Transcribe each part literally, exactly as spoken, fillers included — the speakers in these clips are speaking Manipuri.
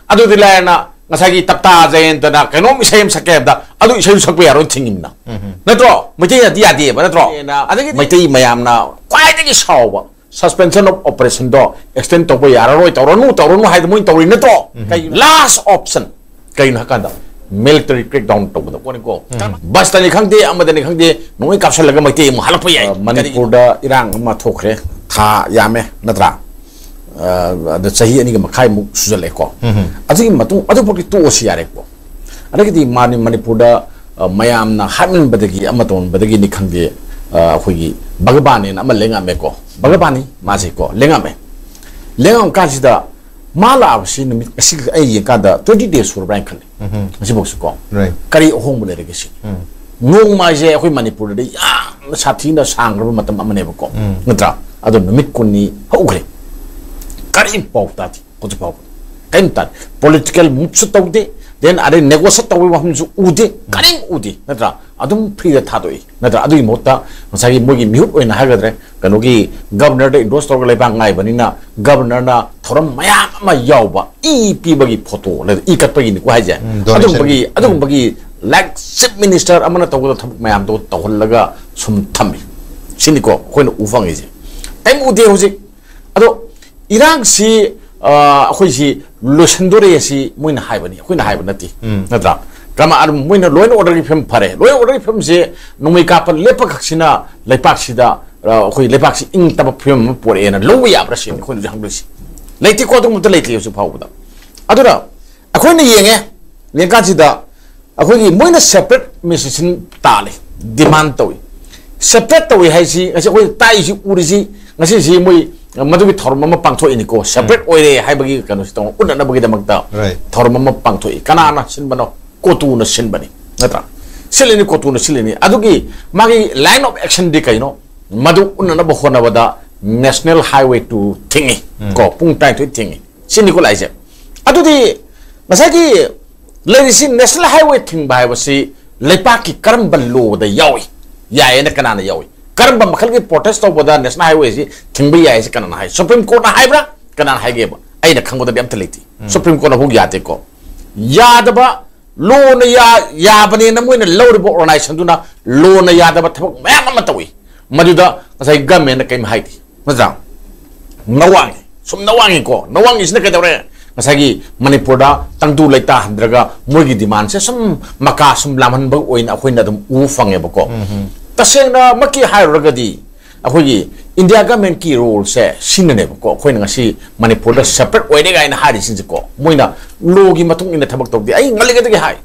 ꯑꯗꯨꯗꯤ ꯂꯥꯏꯔꯅ ꯉꯁꯥꯏꯒꯤ ꯇꯞꯇꯥ ꯖꯌꯦꯟꯇꯅ ꯀꯩꯅꯣꯝ ꯏꯁꯩ ꯑꯃ ꯁꯛꯀꯦ ꯍꯥꯏꯕꯗ ꯑꯗꯨ ꯏꯁꯩꯗꯨ ꯁꯛꯄ ꯌꯥꯔꯣꯏꯅ ꯊꯤꯡꯉꯤꯃꯤꯅ, ꯅꯠꯇ꯭ꯔꯣ? ꯃꯩꯇꯩꯅꯗꯤ ꯌꯥꯗꯦꯕ, ꯅꯠꯇ꯭ꯔꯣ? ꯑꯗꯒꯤꯗꯤ ꯃꯩꯇꯩ ꯃꯌꯥꯝꯅ ꯈ꯭ꯋꯥꯏꯗꯒꯤ ꯁꯥꯎꯕ suspension of operationꯗꯣ extend ꯇꯧꯕ ꯌꯥꯔꯔꯣꯏ, ꯇꯧꯔꯅꯨ, ꯇꯧꯔꯅꯨ ꯍꯥꯏꯗ ꯃꯣꯏꯅ ꯇꯧꯔꯤ, ꯅꯠꯇ꯭ꯔꯣ? ꯎꯝ꯫ ꯀꯩꯒꯤꯅꯣ? Last option ꯀꯩꯅꯣ ꯍꯥꯏꯀꯥꯟꯗ military crackdown ꯇꯧꯒꯗꯕ ꯄꯣꯠꯅꯤꯀꯣ꯫ ꯎꯝ꯫ ꯕꯁꯇꯅꯤ ꯈꯪꯗꯦ, ꯑꯃꯗꯅꯤ ꯈꯪꯗꯦ, ꯅꯣꯡꯃꯩ ꯀꯥꯞꯁꯜꯂꯒ ꯃꯩꯇꯩ ꯑꯃꯨꯛ ꯍꯜꯂꯛꯄ ꯌꯥꯏ꯫ ꯑ, ꯃꯅꯤꯄꯨꯔꯗ ꯏꯔꯥꯡ ꯑꯃ ꯊꯣꯛꯈ꯭ꯔꯦ, ꯊꯥ ꯌꯥꯝꯃꯦ, ꯅꯠꯇ꯭ꯔꯥ? ꯑ, ꯑꯗ ꯆꯍꯤ ꯑꯅꯤꯒ ꯃꯈꯥꯏꯃꯨꯛ ꯁꯨꯖꯜꯂꯛꯑꯦꯀꯣ꯫ ꯎꯝ꯫ ꯑꯗꯨꯒꯤ ꯃꯇꯨꯡ ꯑꯗꯨꯐꯥꯎꯗꯤ ꯇꯣꯛꯑꯁꯤ ꯌꯥꯔꯦꯀꯣ꯫ ꯑꯗꯒꯤꯗꯤ ꯃꯥꯅꯤ ꯃꯅꯤꯄꯨꯔꯗ, ꯑ, ꯃꯌꯥꯝꯅ ꯍꯥꯠꯃꯟꯕꯗꯒꯤ ꯑꯃ ꯇꯧꯃꯟꯕꯗꯒꯤꯅꯤ ꯈꯪꯗꯦ, ꯑ, ꯑꯩꯈꯣꯏꯒꯤ ꯚꯒꯕꯥꯟꯅꯦꯅ ꯑꯃ ꯂꯦꯡꯉꯝꯃꯦꯀꯣ꯫ ꯚꯒꯕꯥꯟꯅꯤ ꯃꯥꯁꯦꯀꯣ, ꯂꯦꯡꯉꯝꯃꯦ꯫ ꯂꯦꯡꯉꯝ ꯀꯥꯟꯁꯤꯗ ꯃꯥ ꯂꯥꯛꯑꯕꯁꯤ ꯅꯨꯃꯤꯠ ꯉꯁꯤ ꯑꯩ ꯌꯦꯡꯀꯥꯟꯗ twenty days ꯁꯨꯔꯕ꯭ꯔꯥ ꯍꯥꯏꯅ ꯈꯜꯂꯦ꯫ ꯎꯝ꯫ ꯉꯁꯤꯐꯥꯎꯁꯤꯀꯣ꯫ Right꯫ ꯀꯔꯤ ꯑꯍꯣꯡꯕ ꯂꯩꯔꯒꯦ ꯁꯤ? ꯎꯝ꯫ ꯅꯣꯡꯃ ꯍꯥꯏꯁꯦ ꯑꯩꯈꯣꯏ ꯃꯅꯤꯄꯨꯔꯗꯗꯤ ꯌꯥꯝꯅ ꯁꯥꯊꯤꯅ ꯁꯥꯡꯈ꯭ꯔꯕ ꯃꯇꯝ ꯑꯃꯅꯦꯕꯀꯣ꯫ ꯎꯝ꯫ ꯅꯠꯇ꯭ꯔꯥ? ꯑꯗꯣ ꯅꯨꯃꯤꯠ ꯀꯨꯟꯅꯤ ꯍꯧꯈ꯭ꯔꯦ꯫ ꯀꯔꯤꯝ ꯄꯥꯎ ꯇꯥꯗꯦ ꯍꯧꯖꯤꯛ ꯐꯥꯎꯕ꯫ ꯀꯔꯤꯝ ꯇꯥꯗꯦ꯫ Political moveꯁꯨ ꯇꯧꯗꯦ꯫ Then ꯑꯗꯩ negotiate ꯇꯧꯕꯒꯤ ꯋꯥꯐꯝꯁꯨ ꯎꯗꯦ꯫ ꯀꯔꯤꯝ ꯎꯗꯦ꯫ ꯅꯠꯇ꯭ꯔꯥ? ꯑꯗꯨꯝ freeꯗ ꯊꯥꯗꯣꯛꯏ꯫ ꯅꯠꯇ꯭ꯔꯥ? ꯑꯗꯨꯒꯤ ꯃꯍꯨꯠꯇ ꯉꯁꯥꯏꯒꯤ ꯃꯣꯏꯒꯤ ꯃꯤꯍꯨꯠ ꯑꯣꯏꯅ ꯍꯥꯏꯒꯗ꯭ꯔꯦ, ꯀꯩꯅꯣꯒꯤ governorꯗ endorse ꯇꯧꯔꯒ ꯂꯩꯕꯥꯛ ꯉꯥꯏꯕꯅꯤꯅ governorꯅ ꯊꯧꯔꯝ ꯃꯌꯥꯝ ꯑꯃ ꯌꯥꯎꯕ ꯏ ꯄꯤꯕꯒꯤ photo ꯂꯩ, ꯏ ꯀꯠꯄꯒꯤꯅꯤꯀꯣ ꯍꯥꯏꯁꯦ꯫ ꯎꯝ, donation꯫ ꯑꯗꯨꯒꯨꯝꯕꯒꯤ, ꯎꯝ꯫ ꯑꯗꯨꯒꯨꯝꯕꯒꯤ like chief minister ꯑꯃꯅ ꯇꯧꯒꯗꯕ ꯊꯕꯛ ꯃꯌꯥꯝꯗꯣ ꯇꯧꯍꯜꯂꯒ ꯁꯨꯝ ꯊꯝꯃꯤ꯫ ꯁꯤꯅꯤꯀꯣ ꯑꯩꯈꯣꯏꯅ ꯎ ꯐꯪꯉꯤꯁꯦ꯫ ꯀꯔꯤꯝ ꯎꯗꯦ ꯍꯧꯖꯤꯛ꯫ ꯑꯗꯣ ꯏꯔꯥꯡꯁꯤ, ꯑ, ꯑꯩꯈꯣꯏꯁꯤ ꯂꯣꯏꯁꯤꯟꯗꯣꯔꯦ ꯁꯤ ꯃꯣꯏꯅ ꯍꯥꯏꯕꯅꯤ, ꯑꯩꯈꯣꯏꯅ ꯍꯥꯏꯕ ꯅꯠꯇꯦ꯫ ꯎꯝ꯫ ꯅꯠꯇ꯭ꯔꯥ? ꯀꯃ-, ꯑꯗꯨꯝ ꯃꯣꯏꯅ law and orderꯒꯤ ꯐꯤꯕꯝ ꯐꯔꯦ꯫ Law and orderꯒꯤ ꯐꯤꯕꯝꯁꯦ ꯅꯣꯡꯃꯩ ꯀꯥꯞꯄ ꯂꯦꯞꯄ ꯈꯛꯁꯤꯅ ꯂꯩꯄꯥꯛꯁꯤꯗ, ꯑ, ꯑꯩꯈꯣꯏ ꯂꯩꯄꯥꯛꯁꯤ ꯏꯪ ꯇꯞꯄ ꯐꯤꯕꯝ ꯑꯃ ꯄꯣꯔꯛꯑꯦꯅ ꯂꯧꯕ ꯌꯥꯕ꯭ꯔꯥ ꯁꯤꯅꯤ ꯑꯩꯈꯣꯏꯅ ꯍꯧꯖꯤꯛ ꯍꯪꯗꯣꯏꯁꯤ꯫ ꯂꯩꯇꯦꯀꯣ, ꯑꯗꯨꯒꯨꯝꯕ ꯑꯝꯇ ꯂꯩꯇꯦ ꯍꯧꯖꯤꯛ ꯐꯥꯎꯕꯗ꯫ ꯑꯗꯨꯅ ꯑꯩꯈꯣꯏꯅ ꯌꯦꯡꯉꯦ, ꯌꯦꯡꯀꯥꯟꯁꯤꯗ ꯑꯩꯈꯣꯏꯒꯤ ꯃꯣꯏꯅ separate administration ꯇꯥꯜꯂꯤ, demand ꯇꯧꯏ꯫ Separate ꯇꯧꯏ ꯍꯥꯏꯁꯤ ꯉꯁꯤ ꯑꯩꯈꯣꯏ ꯇꯥꯛꯏꯁꯤ, ꯎꯔꯤꯁꯤ, ꯉꯁꯤꯁꯤ ꯃꯣꯏ ꯃꯗꯨꯒꯤ ꯊꯧꯔꯝ ꯑꯃ ꯄꯥꯡꯊꯣꯛꯏꯅꯤꯀꯣ, separate ꯎꯝ꯫ ꯑꯣꯏꯔꯦ ꯍꯥꯏꯕꯒꯤ ꯀꯩꯅꯣꯁꯤ ꯇꯧ-, ꯎꯠꯅꯅꯕꯒꯤꯗꯃꯛꯇ Right꯫ ꯊꯧꯔꯝ ꯑꯃ ꯄꯥꯡꯊꯣꯛꯏ꯫ ꯀꯅꯥꯅ ꯁꯤꯟꯕꯅꯣ? ꯀꯣꯇꯨꯅ ꯁꯤꯟꯕꯅꯤ, ꯅꯠꯇ꯭ꯔꯥ? ꯁꯤꯜꯂꯤꯅꯤ, ꯀꯣꯇꯨꯅ ꯁꯤꯜꯂꯤꯅꯤ꯫ ꯑꯗꯨꯒꯤ ꯃꯥꯒꯤ line of actionꯗꯤ ꯀꯩꯅꯣ? ꯃꯗꯨ ꯎꯠꯅꯅꯕ ꯍꯣꯠꯅꯕꯗ National Highway two ꯊꯤꯡꯉꯤ, ꯎꯝ꯫ ꯀꯣ, ꯄꯨꯡ ꯇꯔꯥꯅꯤꯊꯣꯏ ꯊꯤꯡꯉꯤ꯫ ꯁꯤꯅꯤꯀꯣ ꯂꯥꯛꯏꯁꯦ꯫ ꯑꯗꯨꯗꯤ ꯉꯁꯥꯏꯒꯤ ꯂꯩꯔꯤꯁꯤ National Highway ꯊꯤꯡꯕ ꯍꯥꯏꯕꯁꯤ ꯂꯩꯄꯥꯛꯀꯤ ꯀꯔꯝꯕ lawꯗ ꯌꯥꯎꯏ? ꯌꯥꯏꯌꯦꯅ ꯀꯅꯥꯅ ꯌꯥꯎꯏ? ꯀꯔꯝꯕ ꯃꯈꯜꯒꯤ protest ꯇꯧꯕꯗ National Highwayꯁꯤ ꯊꯤꯡꯕ ꯌꯥꯏ ꯍꯥꯏꯁꯤ ꯀꯅꯥꯅ ꯍꯥꯏ? Supreme Courtꯅ ꯍꯥꯏꯕ꯭ꯔꯥ? ꯀꯅꯥꯅ ꯍꯥꯏꯒꯦꯕ? ꯑꯩꯅ ꯈꯪꯕꯗꯗꯤ ꯑꯝꯇ ꯂꯩꯇꯦ꯫ ꯁꯨꯄ꯭ꯔꯤꯝ ꯀꯣꯔꯠꯅ ꯐꯥꯎ ꯌꯥꯗꯦꯀꯣ꯫ ꯌꯥꯗꯕ, ꯂꯣꯅ ꯌꯥ-, ꯌꯥꯕꯅꯦꯅ ꯃꯣꯏꯅ ꯂꯧꯔꯤꯕ ꯑꯣꯔꯒꯅꯥꯏꯖꯦꯁꯟꯗꯨꯅ ꯂꯣꯅ ꯌꯥꯗꯕ ꯊꯕꯛ ꯃꯌꯥꯝ ꯑꯃ ꯇꯧꯏ꯫ ꯃꯗꯨꯗ ꯉꯁꯥꯏ ꯒꯃꯦꯟꯅ ꯀꯔꯤꯝ ꯍꯥꯏꯗꯦ, ꯅꯠꯇ꯭ꯔꯥ? ꯅꯋꯥꯡꯉꯤ, ꯁꯨꯝ ꯅꯋꯥꯡꯉꯤꯀꯣ꯫ ꯅꯋꯥꯡꯉꯤꯁꯤꯅ ꯀꯩꯗꯧꯔꯦ? ꯉꯁꯥꯏꯒꯤ ꯃꯅꯤꯄꯨꯔꯗ ꯇꯪꯗꯨ ꯂꯩꯇꯥꯍꯟꯗ꯭ꯔꯒ ꯃꯣꯏꯒꯤ ꯗꯤꯃꯥꯟꯁꯦ ꯁꯨꯝ ꯃꯀꯥ ꯁꯨꯝ ꯂꯥꯝꯍꯟꯕ ꯑꯣꯏꯅ ꯑꯩꯈꯣꯏꯅ ꯑꯗꯨꯝ ꯎꯕ ꯐꯪꯉꯦꯕꯀꯣ꯫ ꯇꯁꯦꯡꯅꯃꯛꯀꯤ ꯍꯥꯏꯔꯨꯔꯒꯗꯤ ꯑꯩꯈꯣꯏꯒꯤ ꯏꯟꯗꯤꯌꯥ ꯒꯃꯦꯟꯀꯤ ꯔꯣꯜꯁꯦ ꯁꯤꯅꯅꯦꯕꯀꯣ꯫ ꯑꯩꯈꯣꯏꯅ ꯉꯁꯤ ꯃꯅꯤꯄꯨꯔꯗ ꯁꯦꯄꯔꯦꯠ ꯑꯣꯏꯔꯦ ꯀꯥꯏꯅ ꯍꯥꯏꯔꯤꯁꯤꯡꯁꯦꯀꯣ, ꯃꯣꯏꯅ ꯂꯣꯒꯤ ꯃꯇꯨꯡ ꯏꯟꯅ ꯊꯕꯛ ꯇꯧꯗꯦ꯫ ꯑꯩ ꯉꯜꯂꯤꯉꯩꯗꯒꯤ ꯍꯥꯏ,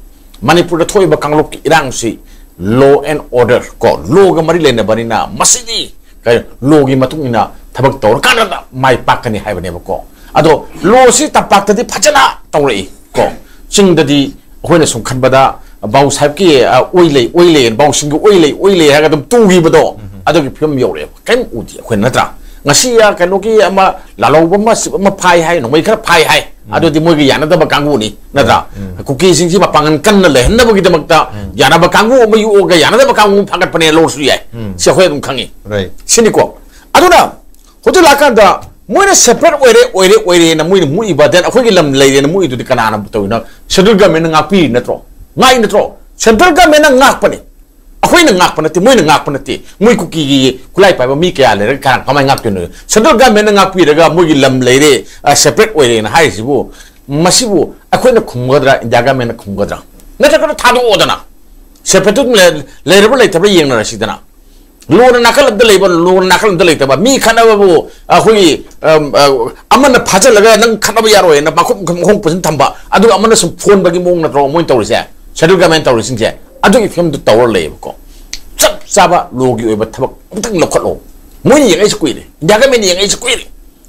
ꯃꯅꯤꯄꯨꯔꯗ ꯊꯣꯛꯏꯕ ꯀꯥꯡꯂꯨꯞꯀꯤ ꯏꯔꯥꯡꯁꯤ law and order ꯀꯣ, ꯂꯣꯒ ꯃꯔꯤ ꯂꯩꯅꯕꯅꯤꯅ ꯃꯁꯤꯗꯤ ꯀꯩ, ꯂꯣꯒꯤ ꯃꯇꯨꯡ ꯏꯟꯅ ꯊꯕꯛ ꯇꯧꯔꯀꯥꯟꯗ ꯃꯥꯏ ꯄꯥꯛꯀꯅꯤ ꯍꯥꯏꯕꯅꯦꯕꯀꯣ꯫ ꯑꯗꯣ ꯂꯣꯁꯤ ꯇꯝꯄꯥꯛꯇꯗꯤ ꯐꯖꯅ ꯇꯧꯔꯛꯏ ꯀꯣ꯫ ꯆꯤꯡꯗꯗꯤ ꯑꯩꯈꯣꯏꯅ ꯁꯨꯝ ꯈꯟꯕꯗ ꯕꯥꯎ ꯁꯥꯍꯦꯕꯀꯤ, ꯑ, ꯑꯣꯏ ꯂꯩ, ꯑꯣꯏ ꯂꯩ, ꯕꯥꯎꯁꯤꯡꯒꯤ ꯑꯣꯏ ꯂꯩ, ꯑꯣꯏ ꯂꯩ ꯍꯥꯏꯔꯒ ꯑꯗꯨꯝ ꯇꯨꯈꯤꯕꯗꯣ, ꯑꯗꯨꯒꯤ ꯐꯤꯕꯝ ꯌꯧꯔꯛꯑꯦꯕ꯫ ꯀꯩꯝ ꯎꯗꯦ ꯑꯩꯈꯣꯏꯅ, ꯅꯠꯇ꯭ꯔꯥ? ꯉꯁꯤ, ꯑ, ꯀꯩꯅꯣꯒꯤ ꯑꯃ ꯂꯥꯜꯍꯧꯕ ꯑꯃ, ꯁꯤꯞ ꯑꯃ ꯐꯥꯏ ꯍꯥꯏ, ꯅꯣꯡꯃꯩ ꯈꯔ ꯐꯥꯏ ꯍꯥꯏ, ꯑꯗꯨꯗꯤ ꯃꯣꯏꯒꯤ ꯌꯥꯅꯗꯕ ꯀꯥꯡꯕꯨꯅꯤ, ꯅꯠꯇ꯭ꯔꯥ? ꯀꯨꯀꯤꯁꯤꯡꯁꯤ ꯃꯄꯥꯡꯒꯜ ꯀꯟꯅ ꯂꯩꯍꯟꯅꯕꯒꯤꯗꯃꯛꯇ ꯌꯥꯅꯕ ꯀꯥꯡꯕꯨ ꯑꯃ ꯌꯣꯛꯑꯒ ꯌꯥꯅꯗꯕ ꯀꯥꯡꯕꯨ ꯑꯃ ꯐꯥꯒꯠꯄꯅꯦ ꯂꯧꯔꯁꯨ ꯌꯥꯏ꯫ ꯁꯤ ꯑꯩꯈꯣꯏ ꯑꯗꯨꯝ ꯈꯪꯉꯤ꯫ ꯁꯤꯅꯤꯀꯣ꯫ ꯑꯗꯨꯅ ꯍꯧꯖꯤꯛ ꯂꯥꯛꯀꯥꯟꯗ ꯃꯣꯏꯅ ꯁꯦꯄꯔꯦꯠ ꯑꯣꯏꯔꯦ, ꯑꯣꯏꯔꯦ, ꯑꯣꯏꯔꯦꯅ ꯃꯣꯏꯅ ꯃꯨꯛꯏꯕ, then ꯑꯩꯈꯣꯏꯒꯤ ꯂꯝ ꯂꯩꯔꯦꯅ ꯃꯨꯛꯏꯗꯨꯗꯤ ꯀꯅꯥꯅ ꯇꯧꯔꯤꯅꯣ? ꯁꯦꯟꯇ꯭ꯔꯦꯜ ꯒꯃꯦꯟꯅ ꯉꯥꯛꯄꯤꯔꯤ ꯅꯠꯇ꯭ꯔꯣ? ꯉꯥꯛꯏ ꯅꯠꯇ꯭ꯔꯣ? ꯁꯦꯟꯇ꯭ꯔꯦꯜ ꯒꯃꯦꯟꯅ ꯉꯥꯛꯄꯅꯤ꯫ ꯑꯩꯈꯣꯏꯅ ꯉꯥꯛꯄ ꯅꯠꯇꯦ, ꯃꯣꯏꯅ ꯉꯥꯛꯄ ꯅꯠꯇꯦ꯫ ꯃꯣꯏ ꯀꯨꯀꯤꯒꯤ ꯈꯨꯠꯂꯥꯏ ꯄꯥꯏꯕ ꯃꯤ ꯀꯌꯥ ꯂꯩꯔꯒ ꯀꯅꯥ ꯀꯃꯥꯏꯅ ꯉꯥꯛꯇꯣꯏꯅꯣ? ꯁꯦꯟꯇ꯭ꯔꯦꯜ ꯒꯃꯦꯟꯅ ꯉꯥꯛꯄꯤꯔꯒ ꯃꯣꯏꯒꯤ ꯂꯝ ꯂꯩꯔꯦ, ꯑ, ꯁꯦꯄꯔꯦꯠ ꯑꯣꯏꯔꯦꯅ ꯍꯥꯏꯔꯤꯁꯤꯕꯨ, ꯃꯁꯤꯕꯨ ꯑꯩꯈꯣꯏꯅ ꯈꯨꯝꯒꯗ꯭ꯔꯥ, ꯏꯟꯗꯤꯌꯥ ꯒꯃꯦꯟꯅ ꯈꯨꯝꯒꯗ꯭ꯔꯥ? ꯅꯠꯇ꯭ꯔꯒꯅ ꯊꯥꯗꯣꯛꯑꯣꯗꯅ, ꯁꯦꯄꯔꯦꯠꯇꯨ ꯂꯩ-, ꯂꯩꯔꯕ ꯂꯩꯇꯕ꯭ꯔꯥ ꯌꯦꯡꯅꯔꯁꯤꯗꯅ꯫ ꯂꯣꯅ ꯅꯥꯀꯜ ꯑꯝꯗ ꯂꯩꯕ, ꯂꯣꯅ ꯅꯥꯀꯜ ꯑꯝꯗ ꯂꯩꯇꯕ꯫ ꯃꯤ ꯈꯠꯅꯕꯕꯨ ꯑꯩꯈꯣꯏꯒꯤ, ꯑꯝ, ꯑ, ꯑꯃꯅ ꯐꯥꯖꯤꯜꯂꯒ "ꯅꯪ ꯈꯠꯅꯕ ꯌꯥꯔꯣꯏꯅ" ꯃꯈꯨꯠ ꯃꯈꯣꯡ ꯄꯨꯟꯁꯤꯟ ꯊꯝꯕ, ꯑꯗꯨꯒ ꯑꯃꯅ ꯁꯨꯝ ꯐꯣꯟꯕꯒꯤ ꯃꯑꯣꯡ ꯅꯠꯇ꯭ꯔꯣ ꯃꯣꯏꯅ ꯇꯧꯔꯤꯁꯦ? ꯁꯦꯟꯇ꯭ꯔꯦꯜ ꯒꯃꯦꯟ ꯇꯧꯔꯤꯁꯤꯡꯁꯦ ꯑꯗꯨꯒꯤ ꯐꯤꯕꯝꯗ ꯇꯧꯔ ꯂꯩꯌꯦꯕꯀꯣ꯫ ꯆꯞ ꯆꯥꯕ ꯂꯣꯒꯤ ꯑꯣꯏꯕ ꯊꯕꯛ ꯑꯃꯇꯪ ꯂꯧꯈꯠꯂꯣ꯫ ꯃꯣꯏꯅ ꯌꯦꯡꯉꯛꯏꯁꯦ ꯀꯨꯏꯔꯦ, ꯏꯟꯗꯤꯌꯥ ꯒꯃꯦꯟꯅ ꯌꯦꯡꯉꯛꯏꯁꯦ ꯀꯨꯏꯔꯦ,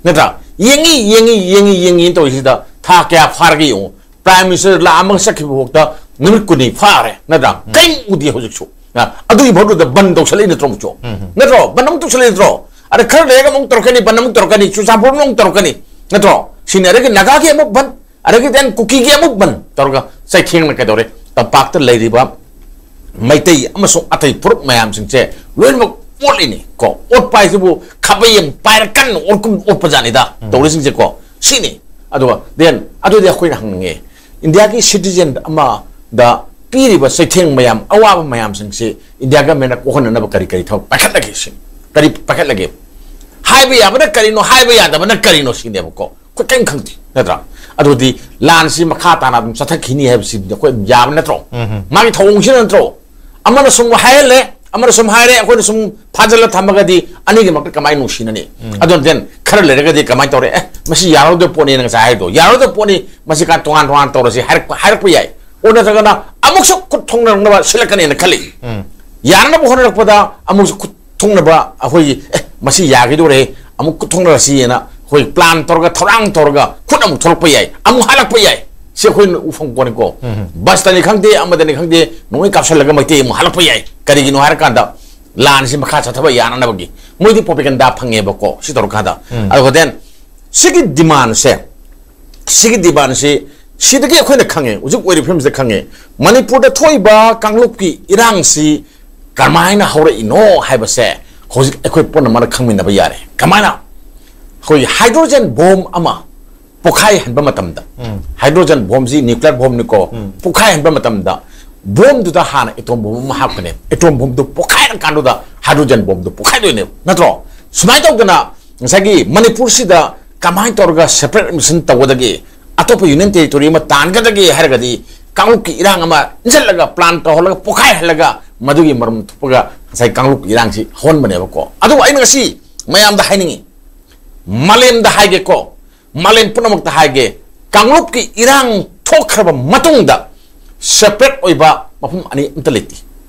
ꯅꯠꯇ꯭ꯔꯥ? ꯌꯦꯡꯉꯤ, ꯌꯦꯡꯉꯤ, ꯌꯦꯡꯉꯤ, ꯌꯦꯡꯉꯤꯅ ꯇꯧꯔꯤꯁꯤꯗ ꯊꯥ ꯀꯌꯥ ꯐꯥꯔꯒꯦ ꯌꯦꯡꯉꯨ꯫ ꯄ꯭ꯔꯥꯏꯝ ꯃꯤꯅꯤꯁꯇꯔ ꯂꯥꯛꯑꯝꯃꯒ ꯆꯠꯈꯤꯕ ꯐꯥꯎꯗ ꯅꯨꯃꯤꯠ ꯀꯨꯟꯅꯤ ꯐꯥꯔꯦ, ꯅꯠꯇ꯭ꯔꯥ? ꯀꯔꯤꯝ ꯎꯗꯦ ꯍꯧꯖꯤꯛꯁꯨ꯫ ꯑ, ꯑꯗꯨꯒꯤ ꯃꯍꯨꯠꯇ ꯕꯟ ꯇꯧꯁꯜꯂꯛꯏ ꯅꯠꯇ꯭ꯔꯣ ꯑꯃꯨꯛꯁꯨ? ꯅꯠꯇ꯭ꯔꯣ? ꯕꯟ ꯑꯃꯨꯛ ꯇꯧꯁꯜꯂꯛꯏ ꯅꯠꯇ꯭ꯔꯣ? ꯑꯗ ꯈꯔ ꯂꯩꯔꯒ ꯑꯃꯨꯛ ꯇꯧꯔꯛꯀꯅꯤ, ꯕꯟ ꯑꯃꯨꯛ ꯇꯧꯔꯛꯀꯅꯤ, ꯆꯨꯔꯆꯥꯟꯄꯨꯔ ꯑꯃꯨꯛ ꯇꯧꯔꯛꯀꯅꯤ, ꯅꯠꯇ꯭ꯔꯣ? ꯁꯤꯅꯤ꯫ ꯑꯗꯒꯤ ꯅꯥꯒꯥꯒꯤ ꯑꯃꯨꯛ ꯕꯟ, ꯑꯗꯒꯤ then ꯀꯨꯀꯤꯒꯤ ꯑꯃꯨꯛ ꯕꯟ ꯇꯧꯔꯒ ꯆꯩꯊꯦꯡꯅ ꯀꯩꯗꯧꯔꯦ? ꯇꯝꯄꯥꯛꯇ ꯂꯩꯔꯤꯕ ꯃꯩꯇꯩ ꯑꯃꯁꯨꯡ ꯑꯇꯩ ꯐꯨꯔꯨꯞ ꯃꯌꯥꯝꯁꯤꯡꯁꯦ ꯂꯣꯏꯅꯃꯛ ꯑꯣꯠꯂꯤꯅꯤ ꯀꯣ꯫ ꯑꯣꯠꯄ ꯍꯥꯏꯁꯤꯕꯨ ꯈꯥꯕꯩ ꯑꯃ ꯄꯥꯏꯔ ꯀꯟꯅ ꯑꯣꯠꯀꯨꯝ ꯑꯣꯠꯄ ꯖꯥꯠꯅꯤꯗ ꯇꯧꯔꯤꯁꯤꯡꯁꯦ ꯀꯣ꯫ ꯁꯤꯅꯤ꯫ ꯑꯗꯨꯒ then ꯑꯗꯨꯗꯤ ꯑꯩꯈꯣꯏꯅ ꯍꯪꯅꯤꯡꯉꯦ, ꯏꯟꯗꯤꯌꯥꯒꯤ ꯁꯤꯇꯤꯖꯦꯟ ꯑꯃꯗ ꯄꯤꯔꯤꯕ ꯆꯩꯊꯦꯡ ꯃꯌꯥꯝ, ꯑꯋꯥꯕ ꯃꯌꯥꯝꯁꯤꯡꯁꯤ ꯏꯟꯗꯤꯌꯥ ꯒꯃꯦꯟꯅ ꯀꯣꯛꯍꯟꯅꯅꯕ ꯀꯔꯤ ꯀꯔꯤ ꯊꯕꯛ ꯄꯥꯏꯈꯠꯂꯒꯦ ꯁꯤꯅꯤ꯫ ꯀꯔꯤ ꯄꯥꯏꯈꯠꯂꯒꯦ? ꯍꯥꯏꯕ ꯌꯥꯕꯅ ꯀꯔꯤꯅꯣ, ꯍꯥꯏꯕ ꯌꯥꯗꯕꯅ ꯀꯔꯤꯅꯣ ꯁꯤꯅꯦꯕꯀꯣ꯫ ꯑꯩꯈꯣꯏ ꯀꯔꯤꯝ ꯈꯪꯗꯦ, ꯅꯠꯇ꯭ꯔꯥ? ꯑꯗꯨꯗꯤ ꯂꯥꯟꯁꯤ ꯃꯈꯥ ꯇꯥꯅ ꯑꯗꯨꯝ ꯆꯠꯊꯈꯤꯅꯤ ꯍꯥꯏꯕꯁꯤꯗꯤ ꯑꯩꯈꯣꯏ ꯌꯥꯕ ꯅꯠꯇ꯭ꯔꯣ? ꯎꯝ꯫ ꯃꯥꯒꯤ ꯊꯧꯑꯣꯡꯁꯤꯅ ꯅꯠꯇ꯭ꯔꯣ? ꯑꯃꯅ ꯁꯨꯝ ꯍꯥꯏꯍꯜꯂꯦ, ꯑꯃꯅ ꯁꯨꯝ ꯍꯥꯏꯔꯦ, ꯑꯩꯈꯣꯏꯅ ꯁꯨꯝ ꯐꯥꯖꯤꯜꯂ ꯊꯝꯃꯒꯗꯤ ꯑꯅꯤꯒꯤꯃꯛꯇ ꯀꯃꯥꯏꯅ ꯅꯨꯡꯁꯤꯅꯅꯤ? ꯎꯝ꯫ ꯑꯗꯨꯅ then ꯈꯔ ꯂꯩꯔꯒꯗꯤ ꯀꯃꯥꯏꯅ ꯇꯧꯔꯦ? "ꯑꯦ, ꯃꯁꯤ ꯌꯥꯔꯧꯗꯕ ꯄꯣꯠꯅꯤꯅ ꯉꯁꯥꯏ ꯍꯥꯏꯕꯗꯣ, ꯌꯥꯔꯧꯗꯕ ꯄꯣꯠꯅꯤ, ꯃꯁꯤ ꯀꯥ ꯇꯣꯉꯥꯟ ꯇꯣꯉꯥꯟ ꯇꯧꯔꯁꯤ" ꯍꯥꯏꯔꯛꯄ, ꯍꯥꯏꯔꯛꯄ ꯌꯥꯏ꯫ ꯑꯣ, ꯅꯠꯇ꯭ꯔꯒꯅ ꯑꯃꯨꯛꯁꯨ ꯈꯨꯠ ꯊꯣꯡꯅꯔꯛꯅꯕ ꯁꯤꯜꯂꯛꯀꯅꯦꯅ ꯈꯜꯂꯤ꯫ ꯎꯝ꯫ ꯌꯥꯅꯅꯕ ꯍꯣꯠꯅꯔꯛꯄꯗ ꯑꯃꯨꯛꯁꯨ ꯈꯨꯠ ꯊꯣꯡꯅꯕ ꯑꯩꯈꯣꯏꯒꯤ, "ꯑꯦ, ꯃꯁꯤ ꯌꯥꯈꯤꯗꯣꯔꯦ, ꯑꯃꯨꯛ ꯈꯨꯠ ꯊꯣꯡꯅꯔꯁꯤꯅ" ꯑꯩꯈꯣꯏ plan ꯇꯧꯔꯒ, ꯊꯧꯔꯥꯡ ꯇꯧꯔꯒ ꯈꯨꯠ ꯑꯃꯨꯛ ꯊꯣꯛꯂꯛꯄ ꯌꯥꯏ, ꯑꯃꯨꯛ ꯍꯜꯂꯛꯄ ꯌꯥꯏ꯫ ꯁꯤ ꯑꯩꯈꯣꯏꯅ ꯎꯐꯪ ꯄꯣꯠꯅꯤꯀꯣ꯫ ꯎꯝ꯫ ꯕꯁꯇꯅꯤ ꯈꯪꯗꯦ, ꯑꯃꯗꯅꯤ ꯈꯪꯗꯦ, ꯅꯣꯡꯃꯩ ꯀꯥꯞꯁꯤꯜꯂꯒ ꯃꯩꯇꯩ ꯑꯃꯨꯛ ꯍꯜꯂꯛꯄ ꯌꯥꯏ꯫ ꯀꯔꯤꯒꯤꯅꯣ ꯍꯥꯏꯔꯀꯥꯟꯗ ꯂꯥꯟꯁꯤ ꯃꯈꯥ ꯆꯠꯊꯕ ꯌꯥꯅꯅꯕꯒꯤ ꯃꯣꯏꯗꯤ propaganda ꯐꯪꯉꯦꯕꯀꯣ, ꯁꯤ ꯇꯧꯔꯀꯥꯟꯗ꯫ ꯎꯝ꯫ ꯑꯗꯨꯒ then ꯁꯤꯒꯤ demandꯁꯦ, ꯁꯤꯒꯤ demandꯁꯤ ꯁꯤꯗꯒꯤ ꯑꯩꯈꯣꯏꯅ ꯈꯪꯉꯦ, ꯍꯧꯖꯤꯛ ꯑꯣꯏꯔꯤꯕ ꯐꯤꯕꯝꯁꯤꯗ ꯈꯪꯉꯦ, ꯃꯅꯤꯄꯨꯔꯗ ꯊꯣꯛꯏꯕ ꯀꯥꯡꯂꯨꯞꯀꯤ ꯏꯔꯥꯡꯁꯤ ꯀꯔꯝꯍꯥꯏꯅ ꯍꯧꯔꯛꯏꯅꯣ ꯍꯥꯏꯕꯁꯦ ꯍꯧꯖꯤꯛ ꯑꯩꯈꯣꯏ ꯄꯨꯝꯅꯃꯛꯅ ꯈꯪꯃꯤꯟꯅꯕ ꯌꯥꯔꯦ꯫ ꯀꯃꯥꯏꯅ? ꯑꯩꯈꯣꯏꯒꯤ hydrogen bomb ꯑꯃ ꯄꯣꯈꯥꯏꯍꯟꯕ ꯃꯇꯝꯗ, ꯎꯝ꯫ Hydrogen bombꯁꯤ nuclear bombꯅꯤꯀꯣ, ꯎꯝ꯫ ꯄꯣꯈꯥꯏꯍꯟꯕ ꯃꯇꯝꯗ bombꯗꯨꯗ ꯍꯥꯟꯅ atom bomb ꯑꯃ ꯍꯥꯞꯀꯅꯦ꯫ Atom bombꯗꯨ ꯄꯣꯈꯥꯏꯔꯀꯥꯟꯗꯨꯗ hydrogen bombꯗꯨ ꯄꯣꯈꯥꯏꯗꯣꯏꯅꯦꯕ, ꯅꯠꯇ꯭ꯔꯣ? ꯁꯨꯃꯥꯏꯅ ꯇꯧꯗꯅ ꯉꯁꯥꯏꯒꯤ ꯃꯅꯤꯄꯨꯔꯁꯤꯗ ꯀꯃꯥꯏꯅ ꯇꯧꯔꯒ separate admission ꯇꯧꯒꯗꯒꯦ, ꯑꯇꯣꯞꯄ union territory ꯑꯃ ꯇꯥꯟꯒꯗꯒꯦ ꯍꯥꯏꯔꯒꯗꯤ ꯀꯥꯡꯂꯨꯞꯀꯤ ꯏꯔꯥꯡ ꯑꯃ ꯏꯟꯁꯤꯜꯂꯒ plan ꯇꯧꯍꯜꯂꯒ ꯄꯣꯈꯥꯏꯍꯜꯂꯒ ꯃꯗꯨꯒꯤ ꯃꯔꯝ ꯊꯣꯛꯄꯒ ꯉꯁꯥꯏ ꯀꯥꯡꯂꯨꯞꯀꯤ ꯏꯔꯥꯡꯁꯤ ꯍꯧꯍꯟꯕꯅꯦꯕꯀꯣ꯫ ꯑꯗꯨꯕꯨ ꯑꯩꯅ ꯉꯁꯤ ꯃꯌꯥꯝꯗ ꯍꯥꯏꯅꯤꯡꯉꯤ, ꯃꯥꯂꯦꯝꯗ ꯍꯥꯏꯒꯦꯀꯣ, ꯃꯥꯂꯦꯝ ꯄꯨꯝꯅꯃꯛꯇ ꯍꯥꯏꯒꯦ, ꯀꯥꯡꯂꯨꯞꯀꯤ ꯏꯔꯥꯡ ꯊꯣꯛꯈ꯭ꯔꯕ ꯃꯇꯨꯡꯗ separate ꯑꯣꯏꯕ ꯃꯐꯝ ꯑꯅꯤ ꯑꯝꯇ ꯂꯩꯇꯦ꯫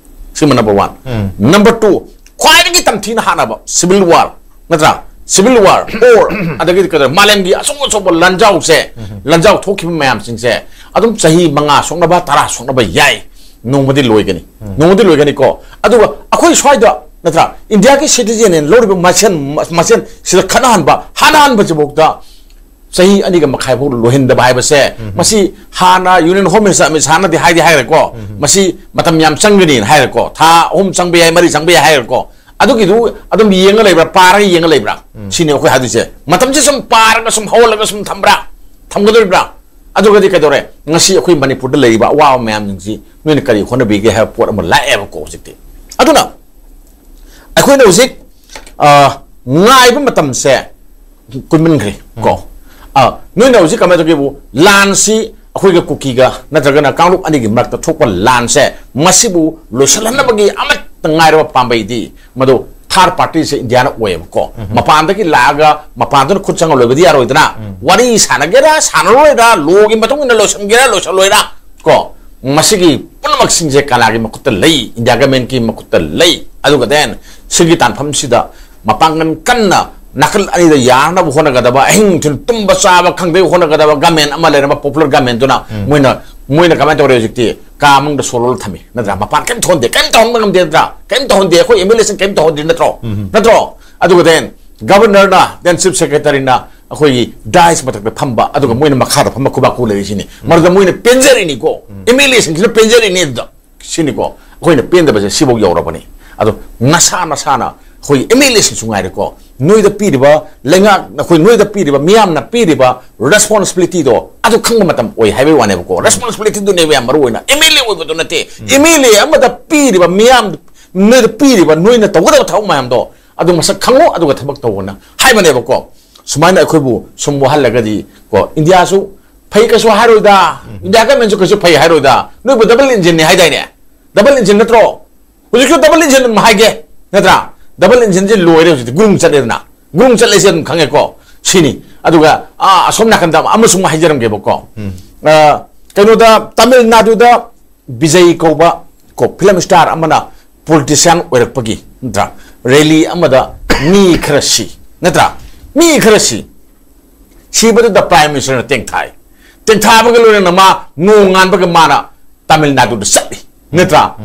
ꯁꯤꯃ number one꯫ ꯎꯝ꯫ Number two, ꯈ꯭ꯋꯥꯏꯗꯒꯤ ꯇꯝꯊꯤꯅ ꯍꯥꯠꯅꯕ civil war, ꯅꯠꯇ꯭ꯔꯥ? Civil war or ꯑꯗꯒꯤꯗꯤ ꯀꯩꯗꯧꯔꯦ, ꯃꯥꯂꯦꯝꯒꯤ ꯑꯆꯧ ꯑꯆꯧꯕ ꯂꯥꯟꯖꯥꯎꯁꯦ, ꯎꯝ꯫ ꯂꯥꯟꯖꯥꯎ ꯊꯣꯛꯈꯤꯕ ꯃꯌꯥꯝꯁꯤꯡꯁꯦ ꯑꯗꯨꯝ ꯆꯍꯤ ꯃꯉꯥ ꯁꯣꯛꯅꯕ, ꯇꯔꯥ ꯁꯣꯛꯅꯕ ꯌꯥꯏ, ꯅꯣꯡꯃꯗꯤ ꯂꯣꯏꯒꯅꯤ꯫ ꯎꯝ꯫ ꯅꯣꯡꯃꯗꯤ ꯂꯣꯏꯒꯅꯤꯀꯣ꯫ ꯑꯗꯨꯒ ꯑꯩꯈꯣꯏ ꯁ꯭ꯋꯥꯏꯗ, ꯅꯠꯇ꯭ꯔꯥ, ꯏꯟꯗꯤꯌꯥꯒꯤ citizenꯅ ꯂꯧꯔꯤꯕ ꯃꯁꯦꯟ, ꯃꯁꯦꯟ ꯁꯤꯗ ꯈꯠꯅꯍꯟꯕ, ꯍꯥꯠꯅꯍꯟꯕꯁꯤꯐꯥꯎꯗ ꯆꯍꯤ ꯑꯅꯤꯒ ꯃꯈꯥꯏ ꯐꯥꯎ ꯂꯣꯏꯍꯟꯗꯕ ꯍꯥꯏꯕꯁꯦ, ꯎꯝ꯫ ꯃꯁꯤ ꯍꯥꯟꯅ Union Home Minister ꯑꯃꯤꯠ ꯁꯥꯍꯅꯗꯤ ꯍꯥꯏꯗꯤ ꯍꯥꯏꯈ꯭ꯔꯦꯀꯣ, ꯎꯝ꯫ ꯃꯁꯤ ꯃꯇꯝ ꯌꯥꯝ ꯆꯪꯒꯅꯤꯅ ꯍꯥꯏꯈ꯭ꯔꯦꯀꯣ, ꯊꯥ ꯑꯍꯨꯝ ꯆꯪꯕ ꯌꯥꯏ, ꯃꯔꯤ ꯆꯪꯕ ꯌꯥꯏ ꯍꯥꯏꯈ꯭ꯔꯦꯀꯣ꯫ ꯑꯗꯨꯒꯤꯗꯨ ꯑꯗꯨꯝ ꯌꯦꯡꯉ ꯂꯩꯕ꯭ꯔꯥ, ꯄꯥꯔꯒ ꯌꯦꯡꯉ ꯂꯩꯕ꯭ꯔꯥ? ꯎꯝ꯫ ꯁꯤꯅꯤ ꯑꯩꯈꯣꯏ ꯍꯥꯏꯗꯣꯏꯁꯦ꯫ ꯃꯇꯝꯁꯦ ꯁꯨꯝ ꯄꯥꯔꯒ ꯁꯨꯝ ꯍꯧꯍꯜꯂꯒ ꯁꯨꯝ ꯊꯝꯕ꯭ꯔꯥ? ꯊꯝꯒꯗꯧꯔꯤꯕ꯭ꯔꯥ? ꯑꯗꯨꯒꯗꯤ ꯀꯩꯗꯧꯔꯦ? ꯉꯁꯤ ꯑꯩꯈꯣꯏ ꯃꯅꯤꯄꯨꯔꯗ ꯂꯩꯔꯤꯕ ꯑꯋꯥꯕ ꯃꯌꯥꯝꯁꯤꯡꯁꯤ ꯅꯣꯏꯅ ꯀꯔꯤ ꯍꯣꯠꯅꯕꯤꯒꯦ ꯍꯥꯏꯕ ꯄꯣꯠ ꯑꯃ ꯂꯥꯛꯑꯦꯕꯀꯣ ꯍꯧꯖꯤꯛꯇꯤ꯫ ꯑꯗꯨꯅ ꯑꯩꯈꯣꯏꯅ ꯍꯧꯖꯤꯛ, ꯑ, ꯉꯥꯏꯕ ꯃꯇꯝꯁꯦ ꯀꯨꯏꯃꯟꯈ꯭ꯔꯦ ꯀꯣ꯫ ꯑ, ꯅꯣꯏꯅ ꯍꯧꯖꯤꯛ ꯀꯃꯥꯏꯅ ꯇꯧꯒꯦꯕꯨ, ꯂꯥꯟꯁꯤ ꯑꯩꯈꯣꯏꯒ ꯀꯨꯀꯤꯒ ꯅꯠꯇ꯭ꯔꯒꯅ ꯀꯥꯡꯂꯨꯞ ꯑꯅꯤꯒꯤ ꯃꯔꯛꯇ ꯊꯣꯛꯄ ꯂꯥꯟꯁꯦ, ꯃꯁꯤꯕꯨ ꯂꯣꯏꯁꯤꯜꯍꯟꯅꯕꯒꯤ ꯑꯃꯠꯇ ꯉꯥꯏꯔꯕ ꯄꯥꯝꯕꯩꯗꯤ ꯃꯗꯨ ꯊꯥꯔꯠ ꯄꯥꯔꯇꯤꯁꯦ ꯏꯟꯗꯤꯌꯥꯅ ꯑꯣꯏꯌꯦꯕꯀꯣ꯫ ꯃꯄꯥꯟꯗꯒꯤ ꯂꯥꯛꯑꯒ ꯃꯄꯥꯟꯗꯨꯅ ꯈꯨꯠ ꯆꯪꯉ ꯂꯣꯏꯕꯗꯤ ꯌꯥꯔꯣꯏꯗꯅ꯫ ꯋꯥꯔꯤ ꯁꯥꯟꯅꯒꯦꯔꯥ ꯁꯥꯟꯅꯔꯣꯏꯔꯥ, ꯂꯣꯒꯤ ꯃꯇꯨꯡ ꯏꯟꯅ ꯂꯣꯏꯁꯤꯟꯒꯦꯔꯥ ꯂꯣꯏꯁꯤꯜꯂꯣꯏꯔꯥ ꯀꯣ, ꯃꯁꯤꯒꯤ ꯄꯨꯝꯅꯃꯛꯁꯤꯡꯁꯦ ꯀꯅꯥꯒꯤ ꯃꯈꯨꯠꯇ ꯂꯩ? ꯏꯟꯗꯤꯌꯥ ꯒꯃꯦꯟꯀꯤ ꯃꯈꯨꯠꯇ ꯂꯩ꯫ ꯑꯗꯨꯒ ꯗꯦꯟ ꯁꯤꯒꯤ ꯇꯥꯟꯐꯝꯁꯤꯗ ꯃꯄꯥꯡꯒꯜ ꯀꯟꯅ ꯅꯥꯀꯜ ꯑꯅꯤꯗ ꯌꯥꯅꯕ ꯍꯣꯠꯅꯒꯗꯕ, ꯑꯍꯤꯡ ꯅꯨꯡꯊꯤꯜ ꯇꯨꯝꯕ ꯆꯥꯕ ꯈꯪꯗꯦ ꯍꯣꯠꯅꯒꯗꯕ ꯒꯃꯦꯟ ꯑꯃ ꯂꯩꯔꯝꯕ, ꯄꯣꯄꯨꯂꯔ ꯒꯃꯦꯟꯗꯨꯅ ꯃꯣꯏꯅ, ꯃꯣꯏꯅ ꯀꯃꯥꯏꯅ ꯇꯧꯔꯦ ꯍꯧꯖꯤꯛꯇꯤ? ꯀꯥ ꯃꯅꯨꯡꯗ ꯁꯣ ꯂꯣꯜꯂ ꯊꯝꯃꯤ ꯅꯠꯇ꯭ꯔꯥ? ꯃꯄꯥꯟ ꯀꯔꯤꯝ ꯊꯣꯛꯍꯟꯗꯦ, ꯀꯔꯤꯝ ꯇꯧꯍꯟꯕ ꯉꯝꯗꯦ ꯅꯠꯇ꯭ꯔꯥ? ꯀꯔꯤꯝ ꯇꯧꯍꯟꯗꯦ, ꯑꯩꯈꯣꯏ ꯑꯦꯝ ꯑꯦꯜ ꯑꯦꯁꯤꯡ ꯀꯔꯤꯝ ꯇꯧꯍꯟꯗꯦ ꯅꯠꯇ꯭ꯔꯣ? ꯅꯠꯇ꯭ꯔꯣ? ꯑꯗꯨꯒ ꯗꯦꯟ ꯒꯕꯔꯅꯔꯅ, ꯗꯦꯟ ꯆꯤꯐ ꯁꯦꯀ꯭ꯔꯦꯇꯔꯤꯅ ꯑꯩꯈꯣꯏꯒꯤ ꯗꯥꯏꯁ ꯃꯊꯛꯇ ꯐꯝꯕ, ꯑꯗꯨꯒ ꯃꯣꯏꯅ ꯃꯈꯥꯗ ꯐꯝꯕ ꯈꯨꯕꯥꯛ ꯈꯨ ꯂꯩꯔꯤꯁꯤꯅꯤ꯫ ꯃꯔꯝꯗꯤ ꯃꯣꯏꯅ ꯄꯦꯟꯖꯔꯤꯅꯤꯀꯣ, ꯑꯦꯝ ꯑꯦꯜ ꯑꯦꯁꯤꯡꯁꯤꯅ ꯄꯦꯟꯖꯔꯤꯅꯤ ꯑꯗꯨꯗ꯫ ꯁꯤꯅꯤꯀꯣ, ꯑꯩꯈꯣꯏꯅ ꯄꯦꯟꯗꯕꯁꯦ ꯁꯤꯐꯥꯎ ꯌꯧꯔꯕꯅꯤ꯫ ꯑꯗꯣ ꯅꯁꯥ ꯅꯁꯥꯅ ꯑꯩꯈꯣꯏ ꯑꯦꯝ ꯑꯦꯜ ꯑꯦꯁꯤꯡꯁꯨ ꯉꯥꯏꯔꯦꯀꯣ, ꯅꯣꯏꯗ ꯄꯤꯔꯤꯕ ꯂꯩꯉꯥꯛ, ꯑꯩꯈꯣꯏ ꯅꯣꯏꯗ ꯄꯤꯔꯤꯕ, ꯃꯤꯌꯥꯝꯅ ꯄꯤꯔꯤꯕ ꯔꯦꯁꯄꯣꯟꯁꯤꯕꯤꯂꯤꯇꯤꯗꯣ ꯑꯗꯨ ꯈꯪꯕ ꯃꯇꯝ ꯑꯣꯏ ꯍꯥꯏꯕꯒꯤ ꯋꯥꯅꯦꯕꯀꯣ꯫ ꯔꯦꯁꯄꯣꯟꯁꯤꯕꯤꯂꯤꯇꯤꯗꯨꯅꯦꯕ ꯌꯥꯝ ꯃꯔꯨ ꯑꯣꯏꯅ, ꯑꯦꯝ ꯑꯦꯜ ꯑꯦ ꯑꯣꯏꯕꯗꯨ ꯅꯠꯇꯦ꯫ ꯑꯦꯝ ꯑꯦꯜ ꯑꯦ ꯑꯃꯗ ꯄꯤꯔꯤꯕ ꯃꯤꯌꯥꯝ, ꯅꯣꯏꯗ ꯄꯤꯔꯤꯕ, ꯅꯣꯏꯅ ꯇꯧꯒꯗꯕ ꯊꯕꯛ ꯃꯌꯥꯝꯗꯣ ꯑꯗꯨ ꯃꯁꯛ ꯈꯪꯉꯨ, ꯑꯗꯨꯒ ꯊꯕꯛ ꯇꯧꯑꯣꯅ ꯍꯥꯏꯕꯅꯦꯕꯀꯣ꯫ ꯁꯨꯃꯥꯏꯅ ꯑꯩꯈꯣꯏꯕꯨ ꯁꯨꯝ ꯋꯥꯍꯜꯂꯒꯗꯤ ꯀꯣ, ꯏꯟꯗꯤꯌꯥꯁꯨ ꯐꯩ ꯀꯩꯁꯨ ꯍꯥꯏꯔꯣꯏꯗ, ꯏꯟꯗꯤꯌꯥ ꯒꯃꯦꯟꯁꯨ ꯀꯩꯁꯨ ꯐꯩ ꯍꯥꯏꯔꯣꯏꯗ꯫ ꯅꯣꯏꯕꯨ ꯗꯕꯜ ꯏꯟꯖꯤꯟꯅꯤ ꯍꯥꯏꯗꯥꯏꯅꯦ? ꯗꯕꯜ ꯏꯟꯖꯤꯟ ꯅꯠꯇ꯭ꯔꯣ? ꯍꯧꯖꯤꯛꯁꯨ ꯗꯕꯜ ꯏꯟꯖꯤꯟ ꯑꯗꯨꯝ ꯍꯥꯏꯒꯦ, ꯅꯠꯇ꯭ꯔꯥ? ꯗꯕꯜ ꯏꯟꯖꯤꯟꯁꯦ ꯂꯣꯏꯔꯦ ꯍꯧꯖꯤꯛꯇꯤ, ꯒ꯭ꯔꯨꯡ ꯆꯠꯂꯦꯗꯅ꯫ ꯒ꯭ꯔꯨꯡ ꯆꯠꯂꯦꯁꯦ ꯑꯗꯨꯝ ꯈꯪꯉꯦꯀꯣ꯫ ꯁꯤꯅꯤ꯫ ꯑꯗꯨꯒ, ꯑꯥ, ꯑꯁꯣꯝ ꯅꯥꯀꯟꯗ ꯑꯃꯁꯨꯡ ꯍꯥꯏꯖꯔꯝꯒꯦꯕꯀꯣ꯫ ꯑ, ꯀꯩꯅꯣꯗ, ꯇꯥꯃꯤꯜ ꯅꯥꯗꯨꯗ ꯕꯤꯖꯩ ꯀꯧꯕ ꯀꯣ, ꯐꯤꯂꯝ ꯁ꯭ꯇꯥꯔ ꯑꯃꯅ ꯄꯣꯂꯤꯇꯤꯁꯤꯌꯥꯟ ꯑꯣꯏꯔꯛꯄꯒꯤ, ꯅꯠꯇ꯭ꯔꯥ, ꯔꯦꯂꯤ ꯑꯃꯗ ꯃꯤ ꯈꯔ ꯁꯤ, ꯅꯠꯇ꯭ꯔꯥ, ꯃꯤ ꯈꯔ ꯁꯤ꯫ ꯁꯤꯕꯗꯨꯗ ꯄ꯭ꯔꯥꯏꯝ ꯃꯤꯅꯤꯁꯇꯔꯅ ꯇꯦꯡꯊꯥꯏ꯫ ꯇꯦꯡꯊꯥꯕꯒ ꯂꯣꯏꯅꯅ ꯃꯥ ꯅꯣꯡꯉꯥꯟꯕꯒ ꯃꯥꯅ ꯇꯥꯃꯤꯜ ꯅꯥꯗꯨꯗ ꯆꯠꯂꯤ, ꯅꯠꯇ꯭ꯔꯥ?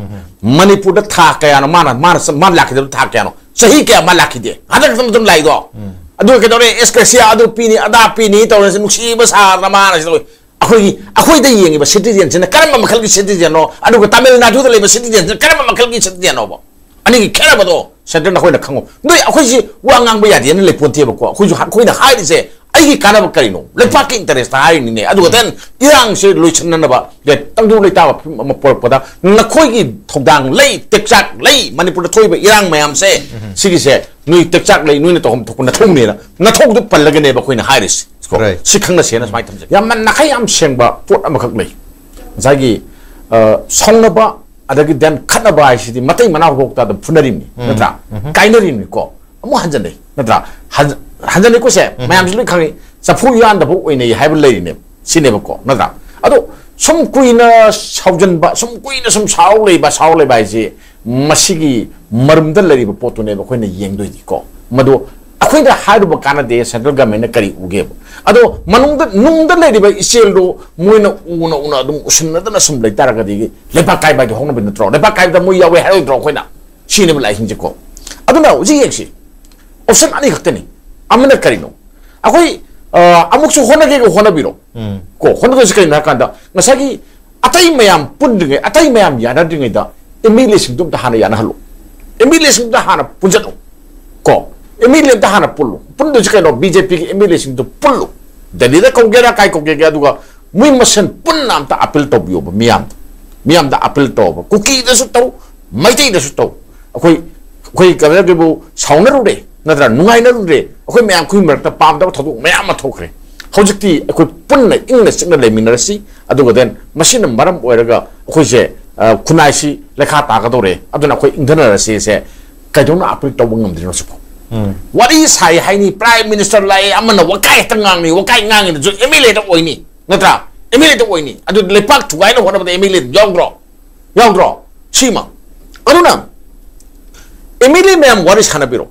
ꯃꯅꯤꯄꯨꯔꯗ ꯊꯥ ꯀꯌꯥꯅꯣ ꯃꯥꯅ, ꯃꯥꯅ ꯆ-, ꯃꯥꯅ ꯂꯥꯛꯈꯤꯗꯕ ꯊꯥ ꯀꯌꯥꯅꯣ? ꯆꯍꯤ ꯀꯌꯥ ꯃꯥ ꯂꯥꯛꯈꯤꯗꯦ? ꯍꯟꯗꯛ ꯈꯛꯇ ꯑꯗꯨꯝ ꯂꯥꯛꯏꯗꯣ꯫ ꯑꯗꯨꯒ ꯀꯩꯗꯧꯔꯦ? ꯑꯦꯁ ꯀꯦ ꯁꯤ ꯑꯗꯨ ꯄꯤꯅꯤ, ꯑꯗꯥ ꯄꯤꯅꯤ ꯇꯧꯔꯁꯤ, ꯅꯨꯡꯁꯤꯕ ꯁꯥꯗꯅ ꯃꯥꯅ ꯁꯤꯗ ꯑꯩꯈꯣꯏꯒꯤ, ꯑꯩꯈꯣꯏꯗ ꯌꯦꯡꯉꯤꯕ ꯁꯤꯇꯤꯖꯦꯟꯁꯤꯅ ꯀꯔꯝꯕ ꯃꯈꯜꯒꯤ ꯁꯤꯇꯤꯖꯦꯟꯅꯣ, ꯑꯗꯨꯒ ꯇꯥꯃꯤꯜ ꯅꯥꯗꯨꯗ ꯂꯩꯕ ꯁꯤꯇꯤꯖꯦꯟꯁꯤꯅ ꯀꯔꯝꯕ ꯃꯈꯜꯒꯤ ꯁꯤꯇꯤꯖꯦꯟꯅꯣꯕ? ꯑꯅꯤꯒꯤ ꯈꯦꯠꯅꯕꯗꯣ ꯁꯦꯟꯇꯔꯅ ꯑꯩꯈꯣꯏꯅ ꯈꯪꯉꯨ꯫ ꯅꯣꯏ ꯑꯩꯈꯣꯏꯁꯤ ꯋꯥ ꯉꯥꯡꯕ ꯌꯥꯗꯦꯅ ꯂꯩꯄꯣꯟꯇꯦꯕꯀꯣ꯫ ꯑꯩꯈꯣꯏꯁꯨ, ꯑꯩꯈꯣꯏꯅ ꯍꯥꯏꯔꯤꯁꯦ ꯑꯩꯒꯤ ꯀꯥꯟꯅꯕ ꯀꯔꯤꯅꯣ? ꯂꯩꯄꯥꯛꯀꯤ interest ꯍꯥꯏꯔꯤꯅꯤꯅꯦ꯫ ꯑꯗꯨꯒ then ꯏꯔꯥꯡꯁꯦ ꯂꯣꯏꯁꯤꯟꯅꯅꯕ, then ꯇꯪꯗꯨ ꯂꯩꯇꯥꯕ ꯐꯤꯕꯝ ꯑꯃ ꯄꯣꯔꯛꯄꯗ ꯅꯈꯣꯏꯒꯤ ꯊꯧꯗꯥꯡ ꯂꯩ, ꯇꯦꯛꯆꯥꯛ ꯂꯩ꯫ ꯃꯅꯤꯄꯨꯔꯗ ꯊꯣꯛꯏꯕ ꯏꯔꯥꯡ ꯃꯌꯥꯝꯁꯦ, ꯁꯤꯒꯤꯁꯦ ꯅꯣꯏ ꯇꯦꯛꯆꯥꯛ ꯂꯩ, ꯅꯣꯏꯅ ꯇꯧꯐꯝ ꯊꯣꯛꯄ ꯅꯊꯧꯅꯦꯅ, ꯅꯊꯧꯗꯨ ꯄꯜꯂꯒꯅꯦꯕ ꯑꯩꯈꯣꯏꯅ ꯍꯥꯏꯔꯤꯁꯤ꯫ ꯀꯣ? Right. ꯁꯤ ꯈꯪꯅꯁꯦꯅ ꯁꯨꯃꯥꯏꯅ ꯊꯝꯖꯒꯦ꯫ ꯌꯥꯝꯅ ꯅꯥꯈꯩ ꯌꯥꯝ ꯁꯦꯡꯕ ꯄꯣꯠ ꯑꯃꯈꯛ ꯂꯩ꯫ ꯉꯁꯥꯏꯒꯤ, ꯑ, ꯁꯥꯎꯅꯕ ꯑꯗꯒꯤ then ꯈꯠꯅꯕ ꯍꯥꯏꯁꯤꯗꯤ ꯃꯇꯩ ꯃꯅꯥꯎ ꯐꯥꯎꯇ ꯑꯗꯨꯝ ꯐꯨꯅꯔꯤꯕꯅꯤ, ꯅꯠꯇ꯭ꯔꯥ? ꯀꯥꯏꯅꯔꯤꯕꯅꯤꯀꯣ꯫ ꯑꯃꯨꯛ ꯍꯟꯖꯟꯅꯩ, ꯅꯠꯇ꯭ꯔꯥ? ꯍꯟ-, ꯍꯟꯖꯟꯅꯩꯀꯣ ꯁꯦ, ꯃꯌꯥꯝꯁꯨ ꯂꯣꯏ ꯈꯪꯉꯤ꯫ ꯆꯐꯨ ꯌꯥꯟꯗꯕ ꯑꯣꯏꯅꯩ ꯍꯥꯏꯕ ꯂꯩꯔꯤꯅꯦꯕ, ꯁꯤꯅꯦꯕꯀꯣ, ꯅꯠꯇ꯭ꯔꯥ? ꯑꯗꯣ ꯁꯨꯝ ꯀꯨꯏꯅ ꯁꯥꯎꯖꯟꯕ, ꯁꯨꯝ ꯀꯨꯏꯅ ꯁꯨꯝ ꯁꯥꯎ ꯂꯩꯕ, ꯁꯥꯎ ꯂꯩꯕ ꯍꯥꯏꯁꯤ ꯃꯁꯤꯒꯤ ꯃꯔꯨꯝꯗ ꯂꯩꯔꯤꯕ ꯄꯣꯠꯇꯨꯅꯦꯕ ꯑꯩꯈꯣꯏꯅ ꯌꯦꯡꯗꯣꯏꯗꯤꯀꯣ꯫ ꯃꯗꯨ ꯑꯩꯈꯣꯏꯗ ꯍꯥꯏꯔꯨꯕ ꯀꯥꯟꯅꯗꯦ, central government ꯅ ꯀꯔꯤ ꯎꯒꯦꯕ? ꯑꯗꯣ ꯃꯅꯨꯡꯗ, ꯅꯨꯡꯗ ꯂꯩꯔꯤꯕ ꯏꯆꯦꯜꯗꯨ ꯃꯣꯏꯅ ꯎꯅ ꯎꯅ ꯑꯗꯨꯝ ꯎꯁꯤꯟꯅꯗꯅ ꯁꯨꯝ ꯂꯩꯇꯥꯔꯒꯗꯤ ꯂꯩꯕꯥꯛ ꯀꯥꯏꯕ ꯍꯥꯏꯗꯤ ꯍꯧꯅꯕ ꯅꯠꯇ꯭ꯔꯣ? ꯂꯩꯕꯥꯛ ꯀꯥꯏꯕꯗ ꯃꯣꯏ ꯌꯥꯎꯋꯦ ꯍꯥꯏꯔꯣꯏꯗ꯭ꯔꯣ ꯑꯩꯈꯣꯏꯅ? ꯁꯤꯅꯦꯕ ꯂꯥꯛꯏꯁꯤꯡꯁꯦꯀꯣ꯫ ꯑꯗꯨꯅ ꯍꯧꯖꯤꯛ ꯌꯦꯡꯁꯤ, option ꯑꯅꯤ ꯈꯛꯇꯅꯤ꯫ ꯑꯃꯅ ꯀꯔꯤꯅꯣ? ꯑꯩꯈꯣꯏ, ꯑ, ꯑꯃꯨꯛꯁꯨ ꯍꯣꯠꯅꯒꯦꯒ ꯍꯣꯠꯅꯕꯤꯔꯣ꯫ ꯀꯣ, ꯍꯣꯠꯅꯗꯣꯏꯁꯤ ꯀꯩꯅꯣ ꯍꯥꯏ ꯀꯥꯟꯗ, ꯉꯁꯥꯏꯒꯤ ꯑꯇꯩ ꯃꯌꯥꯝ ꯄꯨꯟꯗ꯭ꯔꯤꯉꯩ, ꯑꯇꯩ ꯃꯌꯥꯝ ꯌꯥꯅꯗ꯭ꯔꯤꯉꯩꯗ MLA ꯁꯤꯡꯗꯨ ꯑꯝꯇ ꯍꯥꯟꯅ ꯌꯥꯅꯍꯜꯂꯣ꯫ MLA ꯁꯤꯡꯗꯨ ꯍꯥꯟꯅ ꯄꯨꯟꯁꯤꯜꯂꯨ꯫ ꯀꯣ, MLA ꯑꯝꯇ ꯍꯥꯟꯅ ꯄꯨꯜꯂꯨ꯫ ꯄꯨꯟꯗꯣꯏꯁꯤ ꯀꯩꯅꯣ? BJP ꯒꯤ MLA ꯁꯤꯡꯗꯨ ꯄꯨꯜꯂꯨ꯫ ꯗꯦꯜꯂꯤꯗ ꯀꯧꯒꯦꯔꯥ, ꯀꯥꯏ ꯀꯧꯒꯦꯒꯦ, ꯑꯗꯨꯒ ꯃꯣꯏ ꯃꯁꯦꯟ ꯄꯨꯟꯅ ꯑꯝꯇ appeal ꯇꯧꯕꯤꯌꯣꯕ ꯃꯤꯌꯥꯝꯗ꯫ ꯃꯤꯌꯥꯝꯗ appeal ꯇꯧꯕ꯫ ꯀꯨꯀꯤꯗꯁꯨ ꯇꯧ, ꯃꯩꯇꯩꯗꯁꯨ ꯇꯧ꯫ ꯑꯩꯈꯣꯏ, ꯑꯩꯈꯣꯏ ꯀꯩꯅꯣꯒꯤꯕꯨ ꯁꯥꯎꯅꯔꯨꯔꯦ, ꯅꯠꯇ꯭ꯔꯥ? ꯅꯨꯡꯉꯥꯏꯅꯔꯨꯔꯦ꯫ ꯑꯩꯈꯣꯏ ꯃꯌꯥꯝ, ꯑꯩꯈꯣꯏ ꯃꯔꯛꯇ ꯄꯥꯝꯗꯕ ꯊꯧꯗꯣꯛ ꯃꯌꯥꯝ ꯑꯃ ꯊꯣꯛꯈ꯭ꯔꯦ꯫ ꯍꯧꯖꯤꯛꯇꯤ ꯑꯩꯈꯣꯏ ꯄꯨꯟꯅ ꯏꯪꯅ ꯆꯤꯛꯅ ꯂꯩꯃꯤꯟꯅꯔꯁꯤ꯫ ꯑꯗꯨꯒ then ꯃꯁꯤꯅ ꯃꯔꯝ ꯑꯣꯏꯔꯒ ꯑꯩꯈꯣꯏꯁꯦ, ꯑ, ꯈꯨꯟꯅꯥꯏꯁꯤ ꯂꯩꯈꯥ ꯇꯥꯒꯗꯧꯔꯦ꯫ ꯑꯗꯨꯅ ꯑꯩꯈꯣꯏ ꯏꯪꯊꯅꯔꯁꯤꯁꯦ ꯀꯩꯗꯧꯅ appeal ꯇꯧꯕ ꯉꯝꯗ꯭ꯔꯤꯅꯣ ꯁꯤꯕꯣ? ꯋꯥꯔꯤ ꯁꯥꯏ ꯍꯥꯏꯅꯤ, Prime Minister ꯂꯥꯛꯑꯦ, ꯑꯃꯅ ꯋꯥꯀꯥꯏ ꯍꯦꯛꯇ ꯉꯥꯡꯅꯤ, ꯋꯥꯀꯥꯏ ꯉꯥꯡꯉꯤꯗꯨꯁꯨ MLA ꯗ ꯑꯣꯏꯅꯤ, ꯅꯠꯇ꯭ꯔꯥ? MLA ꯗ ꯑꯣꯏꯅꯤ꯫ ꯑꯗꯨ ꯂꯩꯄꯥꯛ ꯊꯨꯒꯥꯏꯅ ꯍꯣꯠꯅꯕꯗ MLA ꯗ ꯌꯥꯎꯗ꯭ꯔꯣ? ꯌꯥꯎꯗ꯭ꯔꯣ? ꯁꯤꯃ꯫ ꯑꯗꯨꯅ MLA ꯃꯌꯥꯝ ꯋꯥꯔꯤ ꯁꯥꯟꯅꯕꯤꯔꯣ꯫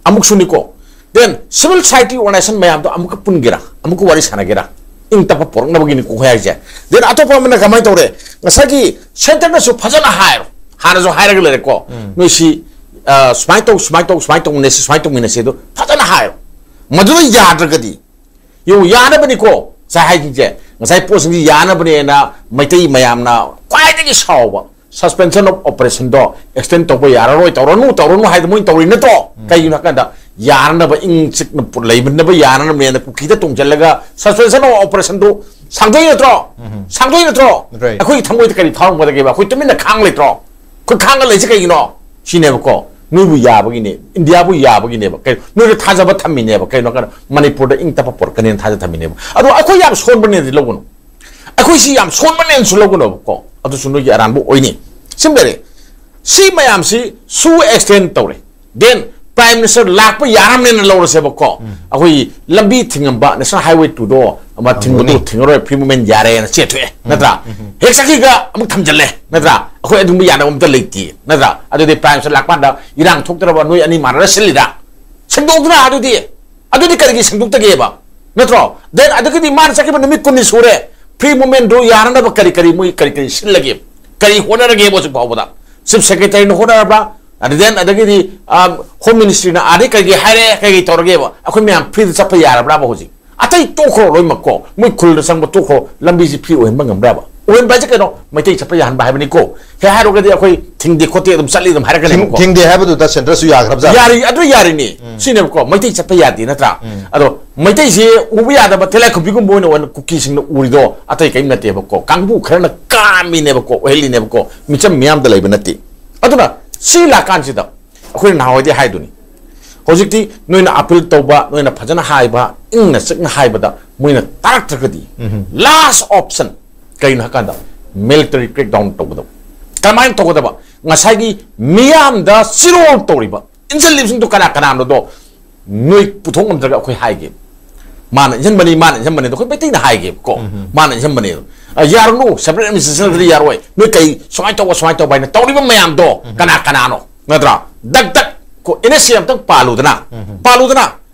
ꯑꯃꯨꯛꯁꯨꯅꯤꯀꯣ, then civil society organization ꯃꯌꯥꯝꯗꯣ ꯑꯃꯨꯛꯀ ꯄꯨꯟꯒꯦꯔꯥ, ꯑꯃꯨꯛꯀ ꯋꯥꯔꯤ ꯁꯥꯟꯅꯒꯦꯔꯥ? ꯏꯪ ꯇꯞꯄ ꯄꯣꯔꯛꯅꯕꯒꯤꯅꯤꯀꯣ ꯑꯩꯈꯣꯏ ꯍꯥꯏꯁꯦ꯫ Then ꯑꯇꯣꯞꯄ ꯑꯃꯅ ꯀꯃꯥꯏꯅ ꯇꯧꯔꯦ? ꯉꯁꯥꯏꯒꯤ centre ꯅꯁꯨ ꯐꯖꯅ ꯍꯥꯏꯔꯣ, ꯍꯥꯟꯅꯁꯨ ꯍꯥꯏꯔꯒ ꯂꯩꯔꯦꯀꯣ, ꯅꯣꯏꯁꯤ, ꯑ, ꯁꯨꯃꯥꯏꯅ ꯇꯧ, ꯁꯨꯃꯥꯏꯅ ꯇꯧ, ꯁꯨꯃꯥꯏꯅ ꯇꯧꯃꯤꯟꯅꯁꯤ, ꯁꯨꯃꯥꯏꯅ ꯇꯧꯃꯤꯟꯅꯁꯤ, ꯑꯗꯣ ꯐꯖꯅ ꯍꯥꯏꯔꯣ꯫ ꯃꯗꯨꯗ ꯌꯥꯗ꯭ꯔꯒꯗꯤ, ꯌꯦꯡꯉꯨ, ꯌꯥꯅꯕꯅꯤꯀꯣ ꯉꯁꯥꯏ ꯍꯥꯏꯁꯤꯡꯁꯦ, ꯉꯁꯥꯏ ꯄꯣꯠꯁꯤꯡꯁꯤ ꯌꯥꯅꯕꯅꯦꯅ ꯃꯩꯇꯩ ꯃꯌꯥꯝꯅ ꯈ꯭ꯋꯥꯏꯗꯒꯤ ꯁꯥꯎꯕ suspension of operation ꯗꯣ extend ꯇꯧꯕ ꯌꯥꯔꯔꯣꯏ, ꯇꯧꯔꯅꯨ, ꯇꯧꯔꯅꯨ ꯍꯥꯏꯗ ꯃꯣꯏꯅ ꯇꯧꯔꯤ ꯅꯠꯇ꯭ꯔꯣ? ꯀꯩꯒꯤꯅꯣ ꯍꯥꯏ ꯀꯥꯟꯗ ꯌꯥꯅꯅꯕ, ꯏꯪ ꯆꯤꯛꯅ ꯄꯨ-, ꯂꯩꯃꯤꯟꯅꯕ ꯌꯥꯅꯅꯕꯅꯦꯅ ꯀꯨꯀꯤꯗ ꯇꯣꯡꯁꯤꯜꯂꯒ suspension of operation ꯗꯨ ꯁꯥꯡꯗꯣꯛꯏ ꯅꯠꯇ꯭ꯔꯣ? ꯎꯝ꯫ ꯁꯥꯡꯗꯣꯛꯏ ꯅꯠꯇ꯭ꯔꯣ? Right. ꯑꯩꯈꯣꯏꯒꯤ ꯊꯃꯣꯏꯗ ꯀꯔꯤ ꯐꯥꯎꯔꯝꯒꯗꯒꯦꯕ? ꯑꯩꯈꯣꯏ ꯇꯨꯃꯤꯟꯅ ꯈꯥꯡ ꯂꯩꯇ꯭ꯔꯣ? ꯑꯩꯈꯣꯏ ꯈꯥꯡꯉ ꯂꯩꯁꯤ ꯀꯩꯒꯤꯅꯣ? ꯁꯤꯅꯦꯕꯀꯣ꯫ ꯅꯣꯏꯕꯨ ꯌꯥꯕꯒꯤꯅꯦ, ꯏꯟꯗꯤꯌꯥꯕꯨ ꯌꯥꯕꯒꯤꯅꯦꯕ꯫ ꯀꯩ-, ꯅꯣꯏꯗ ꯊꯥꯖꯕ ꯊꯝꯃꯤꯅꯦꯕ꯫ ꯀꯩꯅꯣ ꯍꯥꯏꯔꯀꯥꯟꯗ ꯃꯅꯤꯄꯨꯔꯗ ꯏꯪ ꯇꯞꯄ ꯄꯨꯔꯛꯀꯅꯦꯅ ꯊꯥꯖ ꯊꯝꯃꯤꯅꯦꯕ꯫ ꯑꯗꯣ ꯑꯩꯈꯣꯏ ꯌꯥꯝ ꯁꯣꯟꯕꯅꯦꯗꯤ ꯂꯧꯒꯅꯨ꯫ ꯑꯩꯈꯣꯏꯁꯤ ꯌꯥꯝ ꯁꯣꯟꯕꯅꯦꯅꯁꯨ ꯂꯧꯒꯅꯣꯕꯀꯣ꯫ ꯑꯗꯨꯁꯨ ꯅꯣꯏꯒꯤ ꯑꯔꯥꯟꯕ ꯑꯣꯏꯅꯤ꯫ ꯁꯤꯃ ꯂꯩꯔꯦ꯫ ꯁꯤ ꯃꯌꯥꯝꯁꯤ ꯁꯨ extend ꯇꯧꯔꯦ꯫ Then Prime Minister ꯂꯥꯛꯄ ꯌꯥꯔꯝꯅꯦꯅ ꯂꯧꯔꯁꯦꯕꯀꯣ꯫ ꯎꯝ꯫ ꯑꯩꯈꯣꯏ ꯂꯝꯕꯤ ꯊꯤꯡꯉꯝꯕ National Highway two ꯗꯣ ꯑꯃ ꯊꯤꯡꯕꯗꯣ ꯊꯤꯡꯉꯔꯣꯏ, free movement ꯌꯥꯔꯦꯅ ꯆꯦꯊꯣꯛꯑꯦ, ꯎꯝ, ꯅꯠꯇ꯭ꯔꯥ? ꯎꯝ, ꯎꯝ꯫ ꯍꯦꯛ ꯆꯠꯈꯤꯒ ꯑꯃꯨꯛ ꯊꯝꯖꯜꯂꯦ, ꯅꯠꯇ꯭ꯔꯥ? ꯑꯩꯈꯣꯏ ꯑꯗꯨꯝꯕ ꯌꯥꯅꯕ ꯑꯝꯇ ꯂꯩꯇꯦ, ꯅꯠꯇ꯭ꯔꯥ? ꯑꯗꯨꯗꯤ Prime Minister ꯂꯥꯛꯄ ꯀꯥꯟꯗ ꯏꯔꯥꯡ ꯊꯣꯛꯇꯅꯕ ꯅꯣꯏ ꯑꯅꯤ ꯃꯥꯟꯅꯔ ꯁꯤꯜꯂꯤꯔꯥ? ꯁꯦꯡꯗꯣꯛꯇꯅ ꯑꯗꯨꯗꯤ, ꯑꯗꯨꯗꯤ ꯀꯔꯤꯒꯤ ꯁꯦꯡꯗꯣꯛꯇꯒꯦꯕ? ꯅꯠꯇ꯭ꯔꯣ? Then ꯑꯗꯨꯒꯤꯗꯤ ꯃꯥꯅ ꯆꯠꯈꯤꯕ ꯅꯨꯃꯤꯠ ꯀꯨꯟꯅꯤ ꯁꯨꯔꯦ꯫ Free movement ꯗꯨ ꯌꯥꯅꯅꯕ ꯀꯔꯤ ꯀꯔꯤ ꯃꯣꯏ ꯀꯔꯤ ꯀꯔꯤ ꯁꯤꯜꯂꯒꯦ? ꯀꯔꯤ ꯍꯣꯠꯅꯔꯒꯦꯕ ꯍꯧꯖꯤꯛ ꯐꯥꯎꯕꯗ? Chief Secretary ꯅ ꯍꯣꯠꯅꯔꯕ꯭ꯔꯥ? And then ꯑꯗꯒꯤꯗꯤ, ꯑꯝ, Home Ministry ꯅ ꯑꯥꯗꯩ ꯀꯔꯤ ꯀꯔꯤ ꯍꯥꯏꯔꯦ, ꯀꯔꯤ ꯀꯔꯤ ꯇꯧꯔꯒꯦꯕ? ꯑꯩꯈꯣꯏ ꯃꯌꯥꯝ free ꯗ ꯆꯠꯄ ꯌꯥꯔꯕ꯭ꯔꯥꯕ ꯍꯧꯖꯤꯛ? ꯑꯇꯩ ꯇꯣꯛꯈ꯭ꯔꯣ ꯂꯣꯏꯅꯃꯛꯀꯣ, ꯃꯣꯏ ꯈꯨꯜꯗ ꯆꯪꯕ ꯇꯣꯛꯈ꯭ꯔꯣ, ꯂꯝꯕꯤꯁꯤ free ꯑꯣꯏꯍꯟꯕ ꯉꯝꯕ꯭ꯔꯥꯕ? ꯑꯣꯏꯍꯟꯕ ꯍꯥꯏꯁꯦ ꯀꯩꯅꯣ? ꯃꯩꯇꯩ ꯆꯠꯄ ꯌꯥꯍꯟꯕ ꯍꯥꯏꯕꯅꯤꯀꯣ꯫ ꯍꯦꯛ ꯍꯥꯏꯔꯨꯔꯒꯗꯤ ꯑꯩꯈꯣꯏ ꯊꯤꯡꯗꯦ ꯈꯣꯠꯇꯦ ꯑꯗꯨꯝ ꯆꯠꯂꯤ ꯑꯗꯨꯝ ꯍꯥꯏꯔꯛꯀꯅꯦꯕꯀꯣ꯫ ꯊꯤꯡꯗꯦ ꯍꯥꯏꯕꯗꯨꯗ centre ꯁꯨ ꯌꯥꯈ꯭ꯔꯕꯖꯥꯠꯅꯤ꯫ ꯌꯥꯔꯤ, ꯑꯗꯨ ꯌꯥꯔꯤꯅꯤ꯫ ꯎꯝ꯫ ꯁꯤꯅꯦꯕꯀꯣ, ꯃꯩꯇꯩ ꯆꯠꯄ ꯌꯥꯗꯦ ꯅꯠꯇ꯭ꯔꯥ? ꯎꯝ꯫ ꯑꯗꯣ ꯃꯩꯇꯩꯁꯤ ꯎꯕ ꯌꯥꯗꯕ ꯇꯤꯜꯂꯥꯏꯈꯨꯝꯕꯤꯒꯨꯝꯕ ꯑꯣꯏꯅ, ꯑꯣꯏꯅ ꯀꯨꯀꯤꯁꯤꯡꯅ ꯎꯔꯤꯗꯣ ꯑꯇꯩ ꯀꯔꯤꯝ ꯅꯠꯇꯦꯕꯀꯣ꯫ ꯀꯥꯡꯕꯨ ꯈꯔꯅ ꯀꯥꯝꯃꯤꯅꯦꯕꯀꯣ, ꯑꯣꯏꯍꯜꯂꯤꯅꯦꯕꯀꯣ꯫ ꯃꯤꯆꯝ ꯃꯤꯌꯥꯝꯗ ꯂꯩꯕ ꯅꯠꯇꯦ꯫ ꯑꯗꯨꯅ ꯁꯤ ꯂꯥꯛꯀꯥꯟꯁꯤꯗ ꯑꯩꯈꯣꯏꯅ ꯅꯍꯥꯟꯋꯥꯏꯗꯤ ꯍꯥꯏꯗꯨꯅꯤ꯫ ꯍꯧꯖꯤꯛꯇꯤ ꯅꯣꯏꯅ appeal ꯇꯧꯕ, ꯅꯣꯏꯅ ꯐꯖꯅ ꯍꯥꯏꯕ, ꯏꯪꯅ ꯆꯤꯛꯅ ꯍꯥꯏꯕꯗ ꯃꯣꯏꯅ ꯇꯥꯔꯛꯇ꯭ꯔꯒꯗꯤ, ꯎꯝ꯫ Last option ꯀꯩꯅꯣ ꯍꯥꯏꯀꯥꯟꯗ military crackdown ꯇꯧꯒꯗꯕ꯫ ꯀꯃꯥꯏꯅ ꯇꯧꯒꯗꯕ? ꯉꯁꯥꯏꯒꯤ ꯃꯤꯌꯥꯝꯗ ꯆꯤꯔꯣꯜ ꯇꯧꯔꯤꯕ, ꯏꯟꯁꯤꯜꯂꯤꯕꯁꯤꯡꯗꯣ ꯀꯅꯥ ꯀꯅꯥꯅꯣꯗꯣ ꯅꯣꯏ ꯄꯨꯊꯣꯛ ꯉꯝꯗ꯭ꯔꯒ ꯑꯩꯈꯣꯏ ꯍꯥꯏꯒꯦ꯫ ꯃꯥꯅ ꯏꯟꯁꯤꯟꯕꯅꯤ, ꯃꯥꯅ ꯏꯟꯁꯤꯟꯕꯅꯤ ꯑꯗꯣ ꯑꯩꯈꯣꯏ ꯃꯩꯇꯩꯅ ꯍꯥꯏꯒꯦꯕꯀꯣ꯫ ꯎꯝ, ꯎꯝ꯫ ꯃꯥꯅ ꯏꯟꯁꯤꯟꯕꯅꯤ ꯑꯗꯣ꯫ ꯑ, ꯌꯥꯔꯨꯅꯨ, separate administration ꯗꯤ ꯌꯥꯔꯣꯏ꯫ ꯅꯣꯏ ꯀꯩ ꯁꯨꯃꯥꯏꯅ ꯇꯧꯕ, ꯁꯨꯃꯥꯏꯅ ꯇꯧꯕ ꯍꯥꯏꯅ ꯇꯧꯔꯤꯕ ꯃꯌꯥꯝꯗꯣ, ꯎꯝ꯫ ꯀꯅꯥ ꯀꯅꯥꯅꯣ? ꯅꯠꯇ꯭ꯔꯥ? ꯗꯛ ꯗꯛ ꯀꯣ, N S A ꯑꯝꯇꯪ ꯄꯥꯜꯂꯨꯗꯅ꯫ ꯎꯝ, ꯎꯝ꯫ ꯄꯥꯜꯂꯨꯗꯅ꯫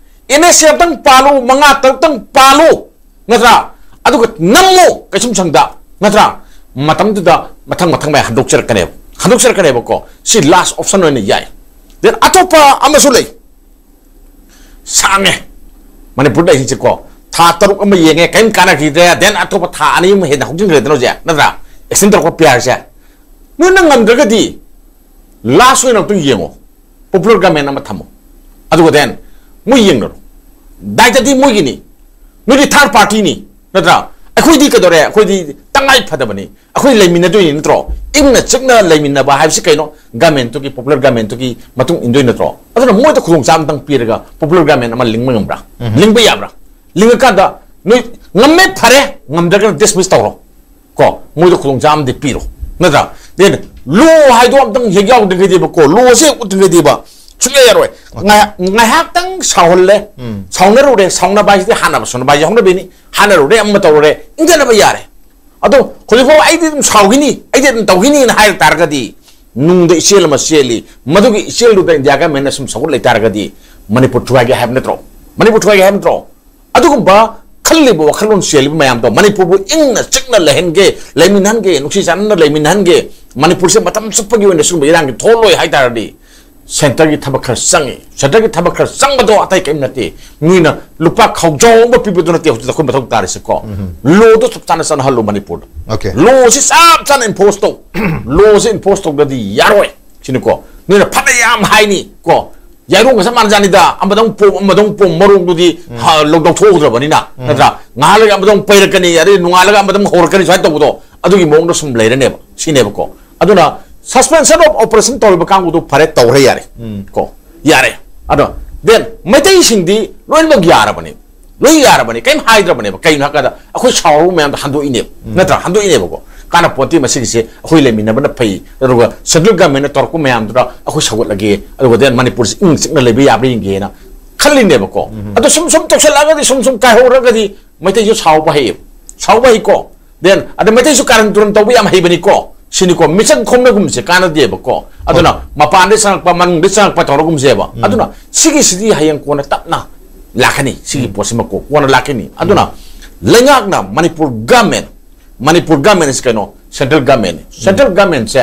N S A ꯑꯝꯇꯪ ꯄꯥꯜꯂꯨ, ꯃꯉꯥ ꯇꯔꯨꯛꯇꯪ ꯄꯥꯜꯂꯨ꯫ ꯅꯠꯇ꯭ꯔꯥ? ꯑꯗꯨꯒ ꯅꯝꯃꯨ ꯀꯩꯁꯨꯝꯁꯪꯗ, ꯅꯠꯇ꯭ꯔꯥ? ꯃꯇꯝꯗꯨꯗ ꯃꯊꯪ ꯃꯊꯪ ꯃꯌꯥꯝ ꯍꯟꯗꯣꯛꯆꯔꯛꯀꯅꯦꯕ, ꯍꯟꯗꯣꯛꯆꯔꯛꯀꯅꯦꯕꯀꯣ꯫ ꯁꯤ last option ꯑꯣꯏꯅ ꯌꯥꯏ꯫ Then ꯑꯇꯣꯞꯄ ꯑꯃꯁꯨ ꯂꯩ꯫ ꯁꯥꯡꯉꯦ꯫ ꯃꯅꯤꯄꯨꯔꯗ ꯑꯩꯁꯦꯀꯣ, ꯊꯥ ꯇꯔꯨꯛ ꯑꯃ ꯌꯦꯡꯉꯦ, ꯀꯔꯤꯝ ꯀꯥꯟꯅꯈꯤꯗ꯭ꯔꯦ꯫ Then ꯑꯇꯣꯞꯄ ꯊꯥ ꯑꯅꯤ ꯑꯃ ꯍꯦꯟꯅ ꯍꯧꯖꯤꯟꯈ꯭ꯔꯦꯗꯅ ꯍꯧꯖꯤꯛ, ꯅꯠꯇ꯭ꯔꯥ? Extend ꯇꯧꯔꯛꯄ P R ꯁꯦ꯫ ꯅꯣꯏꯅ ꯉꯝꯗ꯭ꯔꯒꯗꯤ last ꯑꯣꯏꯅ ꯑꯝꯇꯪ ꯌꯦꯡꯉꯣ꯫ Popular government ꯑꯃ ꯊꯝꯃꯣ꯫ ꯑꯗꯨꯒ then ꯃꯣꯏ ꯌꯦꯡꯅꯔꯣ, ꯗꯥꯏꯇꯗꯤ ꯃꯣꯏꯒꯤꯅꯤ, ꯅꯣꯏꯗꯤ ꯊꯥꯔꯠ ꯄꯥꯔꯇꯤꯅꯤ, ꯅꯠꯇ꯭ꯔꯥ? ꯑꯩꯈꯣꯏꯗꯤ ꯀꯩꯗꯧꯔꯦ? ꯑꯩꯈꯣꯏꯗꯤ ꯇꯉꯥꯏ ꯐꯗꯕꯅꯤ, ꯑꯩꯈꯣꯏ ꯂꯩꯃꯤꯟꯅꯗꯣꯏꯅꯤ, ꯅꯠꯇ꯭ꯔꯣ? ꯏꯪꯅ ꯆꯤꯛꯅ ꯂꯩꯃꯤꯟꯅꯕ ꯍꯥꯏꯕꯁꯤ ꯀꯩꯅꯣ? ꯒꯃꯦꯟꯇꯨꯒꯤ, ꯄꯣꯄꯨꯂꯔ ꯒꯃꯦꯟꯇꯨꯒꯤ ꯃꯇꯨꯡ ꯏꯟꯗꯣꯏ ꯅꯠꯇ꯭ꯔꯣ? ꯑꯗꯨꯅ ꯃꯣꯏꯗ ꯈꯨꯗꯣꯡꯆꯥꯕ ꯑꯝꯇꯪ ꯄꯤꯔꯒ ꯄꯣꯄꯨꯂꯔ ꯒꯃꯦꯟ ꯑꯃ ꯂꯤꯡꯕ ꯉꯝꯕ꯭ꯔꯥ? ꯂꯤꯡꯕ ꯌꯥꯕ꯭ꯔꯥ? ꯂꯤꯡꯉꯀꯥꯟꯗ ꯅꯣꯏ ꯉꯝꯃꯦ, ꯐꯔꯦ, ꯉꯝꯗ꯭ꯔꯒꯅ ꯗꯤꯁꯃꯤꯁ ꯇꯧꯔꯣ꯫ ꯀꯣ, ꯃꯣꯏꯗ ꯈꯨꯗꯣꯡꯆꯥꯕ ꯑꯃꯗꯤ ꯄꯤꯔꯣ, ꯅꯠꯇ꯭ꯔꯥ? Then ꯂꯣ ꯍꯥꯏꯗꯣ ꯑꯝꯇꯪ ꯍꯦꯛ ꯌꯥꯎꯗ꯭ꯔꯤꯉꯩꯗꯤꯕꯀꯣ, ꯂꯣꯁꯦ ꯍꯦꯛ ꯎꯠꯇ꯭ꯔꯤꯉꯩꯗꯤꯕ ꯁꯨꯡꯌꯥ ꯌꯥꯔꯣꯏ꯫ ꯉꯥꯏ-, ꯉꯥꯏꯍꯥꯛꯇꯪ ꯁꯥꯎꯍꯜꯂꯦ, ꯁꯥꯎꯅꯔꯨꯔꯦ, ꯁꯥꯎꯅꯕ ꯍꯥꯏꯁꯤꯗꯤ ꯍꯥꯟꯅꯕ ꯁꯥꯎꯅꯕ ꯍꯥꯏꯁꯦ ꯍꯧꯅꯕꯤꯅꯤ, ꯍꯥꯟꯅꯔꯨꯔꯦ, ꯑꯃ ꯇꯧꯔꯨꯔꯦ, ꯏꯪꯊꯅꯕ ꯌꯥꯔꯦ꯫ ꯑꯗꯣ ꯍꯧꯖꯤꯛꯐꯥꯎ "ꯑꯩꯗꯤ ꯑꯗꯨꯝ ꯁꯥꯎꯈꯤꯅꯤ, ꯑꯩꯗꯤ ꯑꯗꯨꯝ ꯇꯧꯈꯤꯅꯤꯅ" ꯍꯥꯏꯔ ꯇꯥꯔꯒꯗꯤ, ꯅꯨꯡꯗ ꯏꯆꯦꯜ ꯑꯃ ꯆꯦꯜꯂꯤ, ꯃꯗꯨꯒꯤ ꯏꯆꯦꯜꯗꯨꯗ ꯏꯟꯗꯤꯌꯥ ꯒꯃꯦꯟꯅ ꯁꯨꯝ ꯁꯧꯒꯠ ꯂꯩꯇꯥꯔꯒꯗꯤ ꯃꯅꯤꯄꯨꯔ ꯊꯨꯒꯥꯏꯒꯦ ꯍꯥꯏꯕ ꯅꯠꯇ꯭ꯔꯣ? ꯃꯅꯤꯄꯨꯔ ꯊꯨꯒꯥꯏꯒꯦ ꯍꯥꯏꯕ ꯅꯠꯇ꯭ꯔꯣ? ꯑꯗꯨꯒꯨꯝꯕ ꯈꯜꯂꯤꯕ ꯋꯥꯈꯜꯂꯣꯟ ꯆꯦꯜꯂꯤꯕ ꯃꯌꯥꯝꯗꯣ, ꯃꯅꯤꯄꯨꯔꯕꯨ ꯏꯪꯅ ꯆꯤꯛꯅ ꯂꯩꯍꯟꯒꯦ, ꯂꯩꯃꯤꯟꯅꯍꯟꯒꯦ, ꯅꯨꯡꯁꯤ ꯆꯥꯟꯅꯅ ꯂꯩꯃꯤꯟꯅꯍꯟꯒꯦ, ꯃꯅꯤꯄꯨꯔꯁꯦ ꯃꯇꯝ ꯆꯨꯞꯄꯒꯤ ꯑꯣꯏꯅ ꯁꯤꯒꯨꯝꯕ ꯏꯔꯥꯡꯒꯤ ꯊꯣꯛꯍꯜꯂꯣꯏ ꯍꯥꯏ ꯇꯥꯔꯗꯤ, ꯁꯦꯟꯇꯔꯒꯤ ꯊꯕꯛ ꯈꯔ ꯆꯪꯉꯤ꯫ ꯁꯦꯟꯇꯔꯒꯤ ꯊꯕꯛ ꯈꯔ ꯆꯪꯕꯗꯣ ꯑꯇꯩ ꯀꯔꯤꯝ ꯅꯠꯇꯦ꯫ ꯃꯤꯅ ꯂꯨꯄꯥ ꯈꯥꯎꯖꯥꯎ ꯑꯃ ꯄꯤꯕꯗꯨ ꯅꯠꯇꯦ ꯍꯧꯖꯤꯛ ꯑꯩꯈꯣꯏ ꯃꯊꯧ ꯇꯥꯔꯤꯁꯦꯀꯣ꯫ ꯂꯣꯗꯣ ꯆꯞ ꯆꯥꯅ ꯆꯠꯅꯍꯜꯂꯨ ꯃꯅꯤꯄꯨꯔꯗ꯫ Okay. ꯂꯣꯁꯤ ꯆꯞ ꯆꯥꯅ ꯏꯝꯄꯣꯁ ꯇꯧ꯫ ꯂꯣꯁꯤ ꯏꯝꯄꯣꯁ ꯇꯧꯗ꯭ꯔꯗꯤ ꯌꯥꯔꯣꯏ ꯁꯤꯅꯤꯀꯣ꯫ ꯅꯣꯏꯅ ꯐꯅ ꯌꯥꯝ ꯍꯥꯏꯅꯤ ꯀꯣ, ꯌꯥꯏꯔꯣꯡꯒ ꯆꯞ ꯃꯥꯟꯅꯖꯥꯠꯅꯤꯗ, ꯑꯃꯗꯧ ꯄꯣꯝ ꯑꯃꯗꯧ ꯄꯣꯝ, ꯃꯔꯣꯡꯗꯨꯗꯤ ꯍ-, ꯂꯧ-, ꯂꯧꯊꯣꯛꯍꯧꯗ꯭ꯔꯕꯅꯤꯅ, ꯅꯠꯇ꯭ꯔꯥ? ꯉꯥꯏꯍꯥꯛ ꯂꯩꯔꯒ ꯑꯃꯗꯧ ꯄꯩꯔꯛꯀꯅꯤ, ꯑꯗꯩ ꯅꯣꯡꯉꯥꯜꯂꯒ ꯑꯃꯗꯧ ꯍꯧꯔꯛꯀꯅꯤ, ꯁꯨꯃꯥꯏꯅ ꯇꯧꯕꯗꯣ ꯑꯗꯨꯒꯤ ꯃꯑꯣꯡꯗ ꯁꯨꯝ ꯂꯩꯔꯅꯦꯕ ꯁꯤꯅꯦꯕꯀꯣ꯫ ꯑꯗꯨꯅ suspension of operation ꯇꯧꯔꯤꯕ ꯀꯥꯡꯕꯨꯗꯨ ꯐꯔꯦ, ꯇꯧꯔꯦ, ꯌꯥꯔꯦ꯫ ꯀꯣ, ꯌꯥꯔꯦ꯫ ꯑꯗꯣ then ꯃꯩꯇꯩꯁꯤꯡꯗꯤ ꯂꯣꯏꯅꯃꯛ ꯌꯥꯔꯕꯅꯦ, ꯂꯣꯏ ꯌꯥꯔꯕꯅꯦ, ꯀꯔꯤꯝ ꯍꯥꯏꯗ꯭ꯔꯕꯅꯦꯕ꯫ ꯀꯩꯅꯣ ꯍꯥꯏꯀꯥꯟꯗ ꯑꯩꯈꯣꯏ ꯁꯥꯎꯔꯕ ꯃꯌꯥꯝꯗꯣ ꯍꯟꯗꯣꯛꯏꯅꯦꯕ, ꯅꯠꯇ꯭ꯔꯥ? ꯍꯟꯗꯣꯛꯏꯅꯦꯕꯀꯣ꯫ ꯀꯥꯟꯅ ꯄꯣꯟꯇꯦ ꯃꯁꯤꯒꯤꯁꯦ, ꯑꯩꯈꯣꯏ ꯂꯩꯃꯤꯟꯅꯕꯅ ꯐꯩ, ꯑꯗꯨꯒ ꯁꯦꯟꯇ꯭ꯔꯦꯜ ꯒꯃꯦꯟꯅ ꯇꯧꯔꯛꯄ ꯃꯌꯥꯝꯗꯨꯗ ꯑꯩꯈꯣꯏ ꯁꯧꯒꯠꯂꯒꯦ, ꯑꯗꯨꯒ then ꯃꯅꯤꯄꯨꯔꯁꯤ ꯏꯪ ꯆꯤꯛꯅ ꯂꯩꯕ ꯌꯥꯕ꯭ꯔꯥ ꯌꯦꯡꯒꯦꯅ ꯈꯜꯂꯤꯅꯦꯕꯀꯣ꯫ ꯑꯗꯣ ꯁꯨꯝ ꯁꯨꯝ ꯇꯧꯁꯜꯂꯛꯑꯒꯗꯤ, ꯁꯨꯝ ꯁꯨꯝ ꯀꯥꯏꯍꯧꯔꯒꯗꯤ ꯃꯩꯇꯩꯁꯨ ꯁꯥꯎꯕ ꯍꯩꯌꯦꯕ, ꯁꯥꯎꯕ ꯍꯩꯀꯣ꯫ Then ꯑꯗ ꯃꯩꯇꯩꯁꯨ ꯀꯥꯔꯟ ꯇꯨꯔꯟ ꯇꯧꯕ ꯌꯥꯝ ꯍꯩꯕꯅꯤꯀꯣ, ꯁꯤꯅꯤꯀꯣ꯫ ꯃꯤꯆꯪ ꯈꯣꯝꯅꯒꯨꯝꯁꯦ, ꯀꯥꯟꯅꯗꯦꯕꯀꯣ꯫ ꯑꯗꯨꯅ ꯃꯄꯥꯟꯗ ꯆꯪꯉꯛꯄ, ꯃꯅꯨꯡꯗ ꯆꯪꯉꯛꯄ ꯇꯧꯔꯒꯨꯝꯁꯦꯕ꯫ ꯑꯗꯨꯅ ꯁꯤꯒꯤꯁꯤꯗꯤ ꯍꯌꯦꯡ ꯀꯣꯟꯅ ꯇꯞꯅ ꯂꯥꯛꯀꯅꯤ, ꯁꯤꯒꯤ ꯄꯣꯠꯁꯤꯃꯀꯣ ꯀꯣꯟꯅ ꯂꯥꯛꯀꯅꯤ꯫ ꯑꯗꯨꯅ ꯂꯩꯉꯥꯛꯅ, ꯃꯅꯤꯄꯨꯔ ꯒꯃꯦꯟ, ꯃꯅꯤꯄꯨꯔ ꯒꯃꯦꯟ ꯑꯁꯤ ꯀꯩꯅꯣ? ꯁꯦꯟꯇ꯭ꯔꯦꯜ ꯒꯃꯦꯟꯅꯤ꯫ ꯁꯦꯟꯇ꯭ꯔꯦꯜ ꯒꯃꯦꯟꯁꯦ,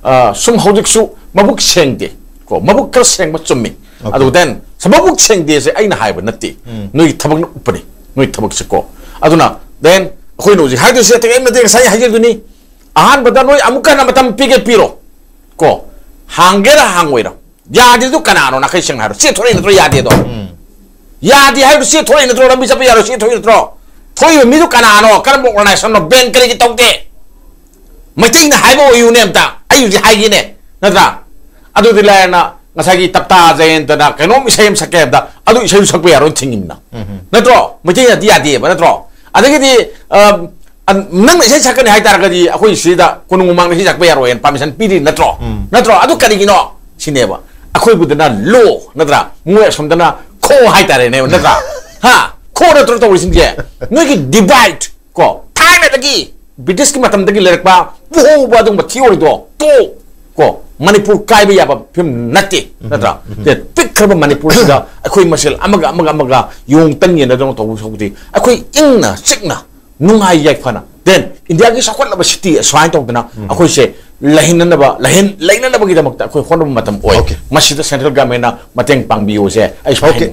ꯑ, ꯁꯨꯝ ꯍꯧꯖꯤꯛꯁꯨ ꯃꯕꯨꯛ ꯁꯦꯡꯗꯦ ꯀꯣ, ꯃꯕꯨꯛ ꯈꯔ ꯁꯦꯡꯕ ꯆꯨꯝꯃꯤ꯫ ꯑꯗꯨ then ꯁ-, ꯃꯕꯨꯛ ꯁꯦꯡꯗꯦꯁꯦ ꯑꯩꯅ ꯍꯥꯏꯕ ꯅꯠꯇꯦ, ꯅꯣꯏꯒꯤ ꯊꯕꯛꯅ ꯎꯠꯄꯅꯤ, ꯅꯣꯏ ꯊꯕꯛꯁꯦ ꯀꯣ꯫ ꯑꯗꯨꯅ then ꯑꯩꯈꯣꯏꯅ ꯍꯧꯖꯤꯛ ꯍꯥꯏꯗꯣꯏꯁꯦ ꯑꯇꯩ ꯑꯃ ꯅꯠꯇꯦ, ꯉꯁꯥꯏ ꯍꯥꯏꯖꯗꯨꯅꯤ꯫ ꯑꯍꯥꯟꯕꯗ ꯅꯣꯏ ꯑꯃꯨꯛꯀ ꯍꯟꯅ ꯃꯇꯝ ꯄꯤꯒꯦ, ꯄꯤꯔꯣ ꯀꯣ, ꯍꯥꯡꯒꯦꯔꯥ ꯍꯥꯡꯉꯣꯏꯔꯥ, ꯌꯥꯗꯦꯗꯨ ꯀꯅꯥꯅꯣ? ꯅꯥꯈꯩ ꯁꯦꯡꯅ ꯍꯥꯏꯔꯣ, ꯆꯦ ꯊꯣꯔꯛꯏ ꯅꯠꯇ꯭ꯔꯣ? ꯌꯥꯗꯦꯗꯣ, ꯌꯥꯗꯦ ꯍꯥꯏꯕꯗꯨ ꯆꯦ ꯊꯣꯔꯛꯏ ꯅꯠꯇ꯭ꯔꯣ? ꯂꯝꯕꯤ ꯆꯠꯄ ꯌꯥꯔꯣꯏ ꯆꯦ ꯊꯣꯔꯛꯏ ꯅꯠꯇ꯭ꯔꯣ? ꯊꯣꯛꯏꯕ ꯃꯤꯗꯨ ꯀꯅꯥꯅꯣ? ꯀꯔꯝꯕ organization ꯅꯣ? Ban ꯀꯔꯤꯒꯤ ꯇꯧꯗꯦ? ꯃꯩꯇꯩꯅ ꯍꯥꯏꯕ ꯑꯣꯏꯌꯨꯅꯦ ꯑꯝꯇ, ꯑꯩ ꯍꯧꯖꯤꯛ ꯍꯥꯏꯒꯦꯅꯦ, ꯅꯠꯇ꯭ꯔꯥ? ꯑꯗꯨꯗꯤ ꯂꯥꯏꯔꯅ ꯉꯁꯥꯏꯒꯤ ꯇꯞꯇꯥ ꯖꯌꯦꯟꯇꯅ ꯀꯩꯅꯣꯝ ꯏꯁꯩ ꯑꯃ ꯁꯛꯀꯦ ꯍꯥꯏꯕꯗ ꯑꯗꯨ ꯏꯁꯩꯗꯨ ꯁꯛꯄ ꯌꯥꯔꯣꯏꯅ ꯊꯤꯡꯉꯤꯃꯤꯅ, ꯅꯠꯇ꯭ꯔꯣ? ꯃꯩꯇꯩꯅꯗꯤ ꯌꯥꯗꯦꯕ, ꯅꯠꯇ꯭ꯔꯣ? ꯑꯗꯒꯤꯗꯤ ꯑ, ꯑ, ꯅꯪꯅ ꯏꯁꯩ ꯁꯛꯀꯅꯤ ꯍꯥꯏꯇꯥꯔꯒꯗꯤ ꯑꯩꯈꯣꯏ ꯁꯤꯗ ꯀꯣꯅꯨꯡ ꯃꯃꯥꯡꯗ ꯏꯁꯩ ꯁꯛꯄ ꯌꯥꯔꯣꯏꯅ permission ꯄꯤꯔꯤ ꯅꯠꯇ꯭ꯔꯣ? ꯅꯠꯇ꯭ꯔꯣ? ꯑꯗꯨ ꯀꯔꯤꯒꯤꯅꯣ ꯁꯤꯅꯦꯕ꯫ ꯑꯩꯈꯣꯏꯕꯨꯗꯅ ꯂꯣ, ꯅꯠꯇ꯭ꯔꯥ? ꯃꯣꯏ ꯑꯁꯣꯝꯗꯅ ꯈꯣ ꯍꯥꯏꯇꯥꯔꯦꯅꯦ, ꯅꯠꯇ꯭ꯔꯥ? ꯍꯥ? ꯈꯣ ꯅꯠꯇ꯭ꯔꯣ ꯇꯧꯔꯤꯁꯤꯡꯁꯦ? ꯅꯣꯏꯒꯤ divide ꯀꯣ, ꯊꯥꯏꯅꯗꯒꯤ ꯕ꯭ꯔꯤꯇꯤꯁꯀꯤ ꯃꯇꯝꯗꯒꯤ ꯂꯩꯔꯛꯄ ꯄꯨꯍꯧꯕ ꯑꯗꯨꯒꯨꯝꯕ theory ꯗꯣ ꯇꯣꯛ ꯀꯣ꯫ ꯃꯅꯤꯄꯨꯔ ꯀꯥꯏꯕ ꯌꯥꯕ ꯐꯤꯕꯝ ꯅꯠꯇꯦ, ꯅꯠꯇ꯭ꯔꯥ? ꯄꯤꯛꯈ꯭ꯔꯕ ꯃꯅꯤꯄꯨꯔꯁꯤꯗ ꯑꯩꯈꯣꯏ ꯃꯁꯦꯜ ꯑꯃꯒ ꯑꯃꯒ ꯑꯃꯒ ꯌꯣꯡ ꯇꯟ ꯌꯦꯟꯅꯗꯅ ꯇꯧꯕ ꯁꯔꯨꯛꯄꯨꯗꯤ ꯑꯩꯈꯣꯏ ꯏꯪꯅ ꯆꯤꯛꯅ ꯅꯨꯡꯉꯥꯏ ꯌꯥꯏꯐꯅ, then ꯏꯟꯗꯤꯌꯥꯒꯤ ꯆꯥꯎꯈꯠꯂꯕ city ꯑꯁꯨꯃꯥꯏꯅ ꯇꯧꯗꯅ ꯑꯩꯈꯣꯏꯁꯦ ꯂꯩꯍꯟꯅꯅꯕ, ꯂꯩꯍꯟ-, ꯂꯩꯅꯅꯕꯒꯤꯗꯃꯛꯇ ꯑꯩꯈꯣꯏ ꯍꯣꯠꯅꯕ ꯃꯇꯝ ꯑꯣꯏ꯫ Okay. ꯃꯁꯤꯗ central government ꯅ ꯃꯇꯦꯡ ꯄꯥꯡꯕꯤꯌꯨꯁꯦ ꯑꯩ ꯁꯨꯃꯥꯏꯅ Okay. ꯍꯥꯏꯅꯤꯡꯉꯤ꯫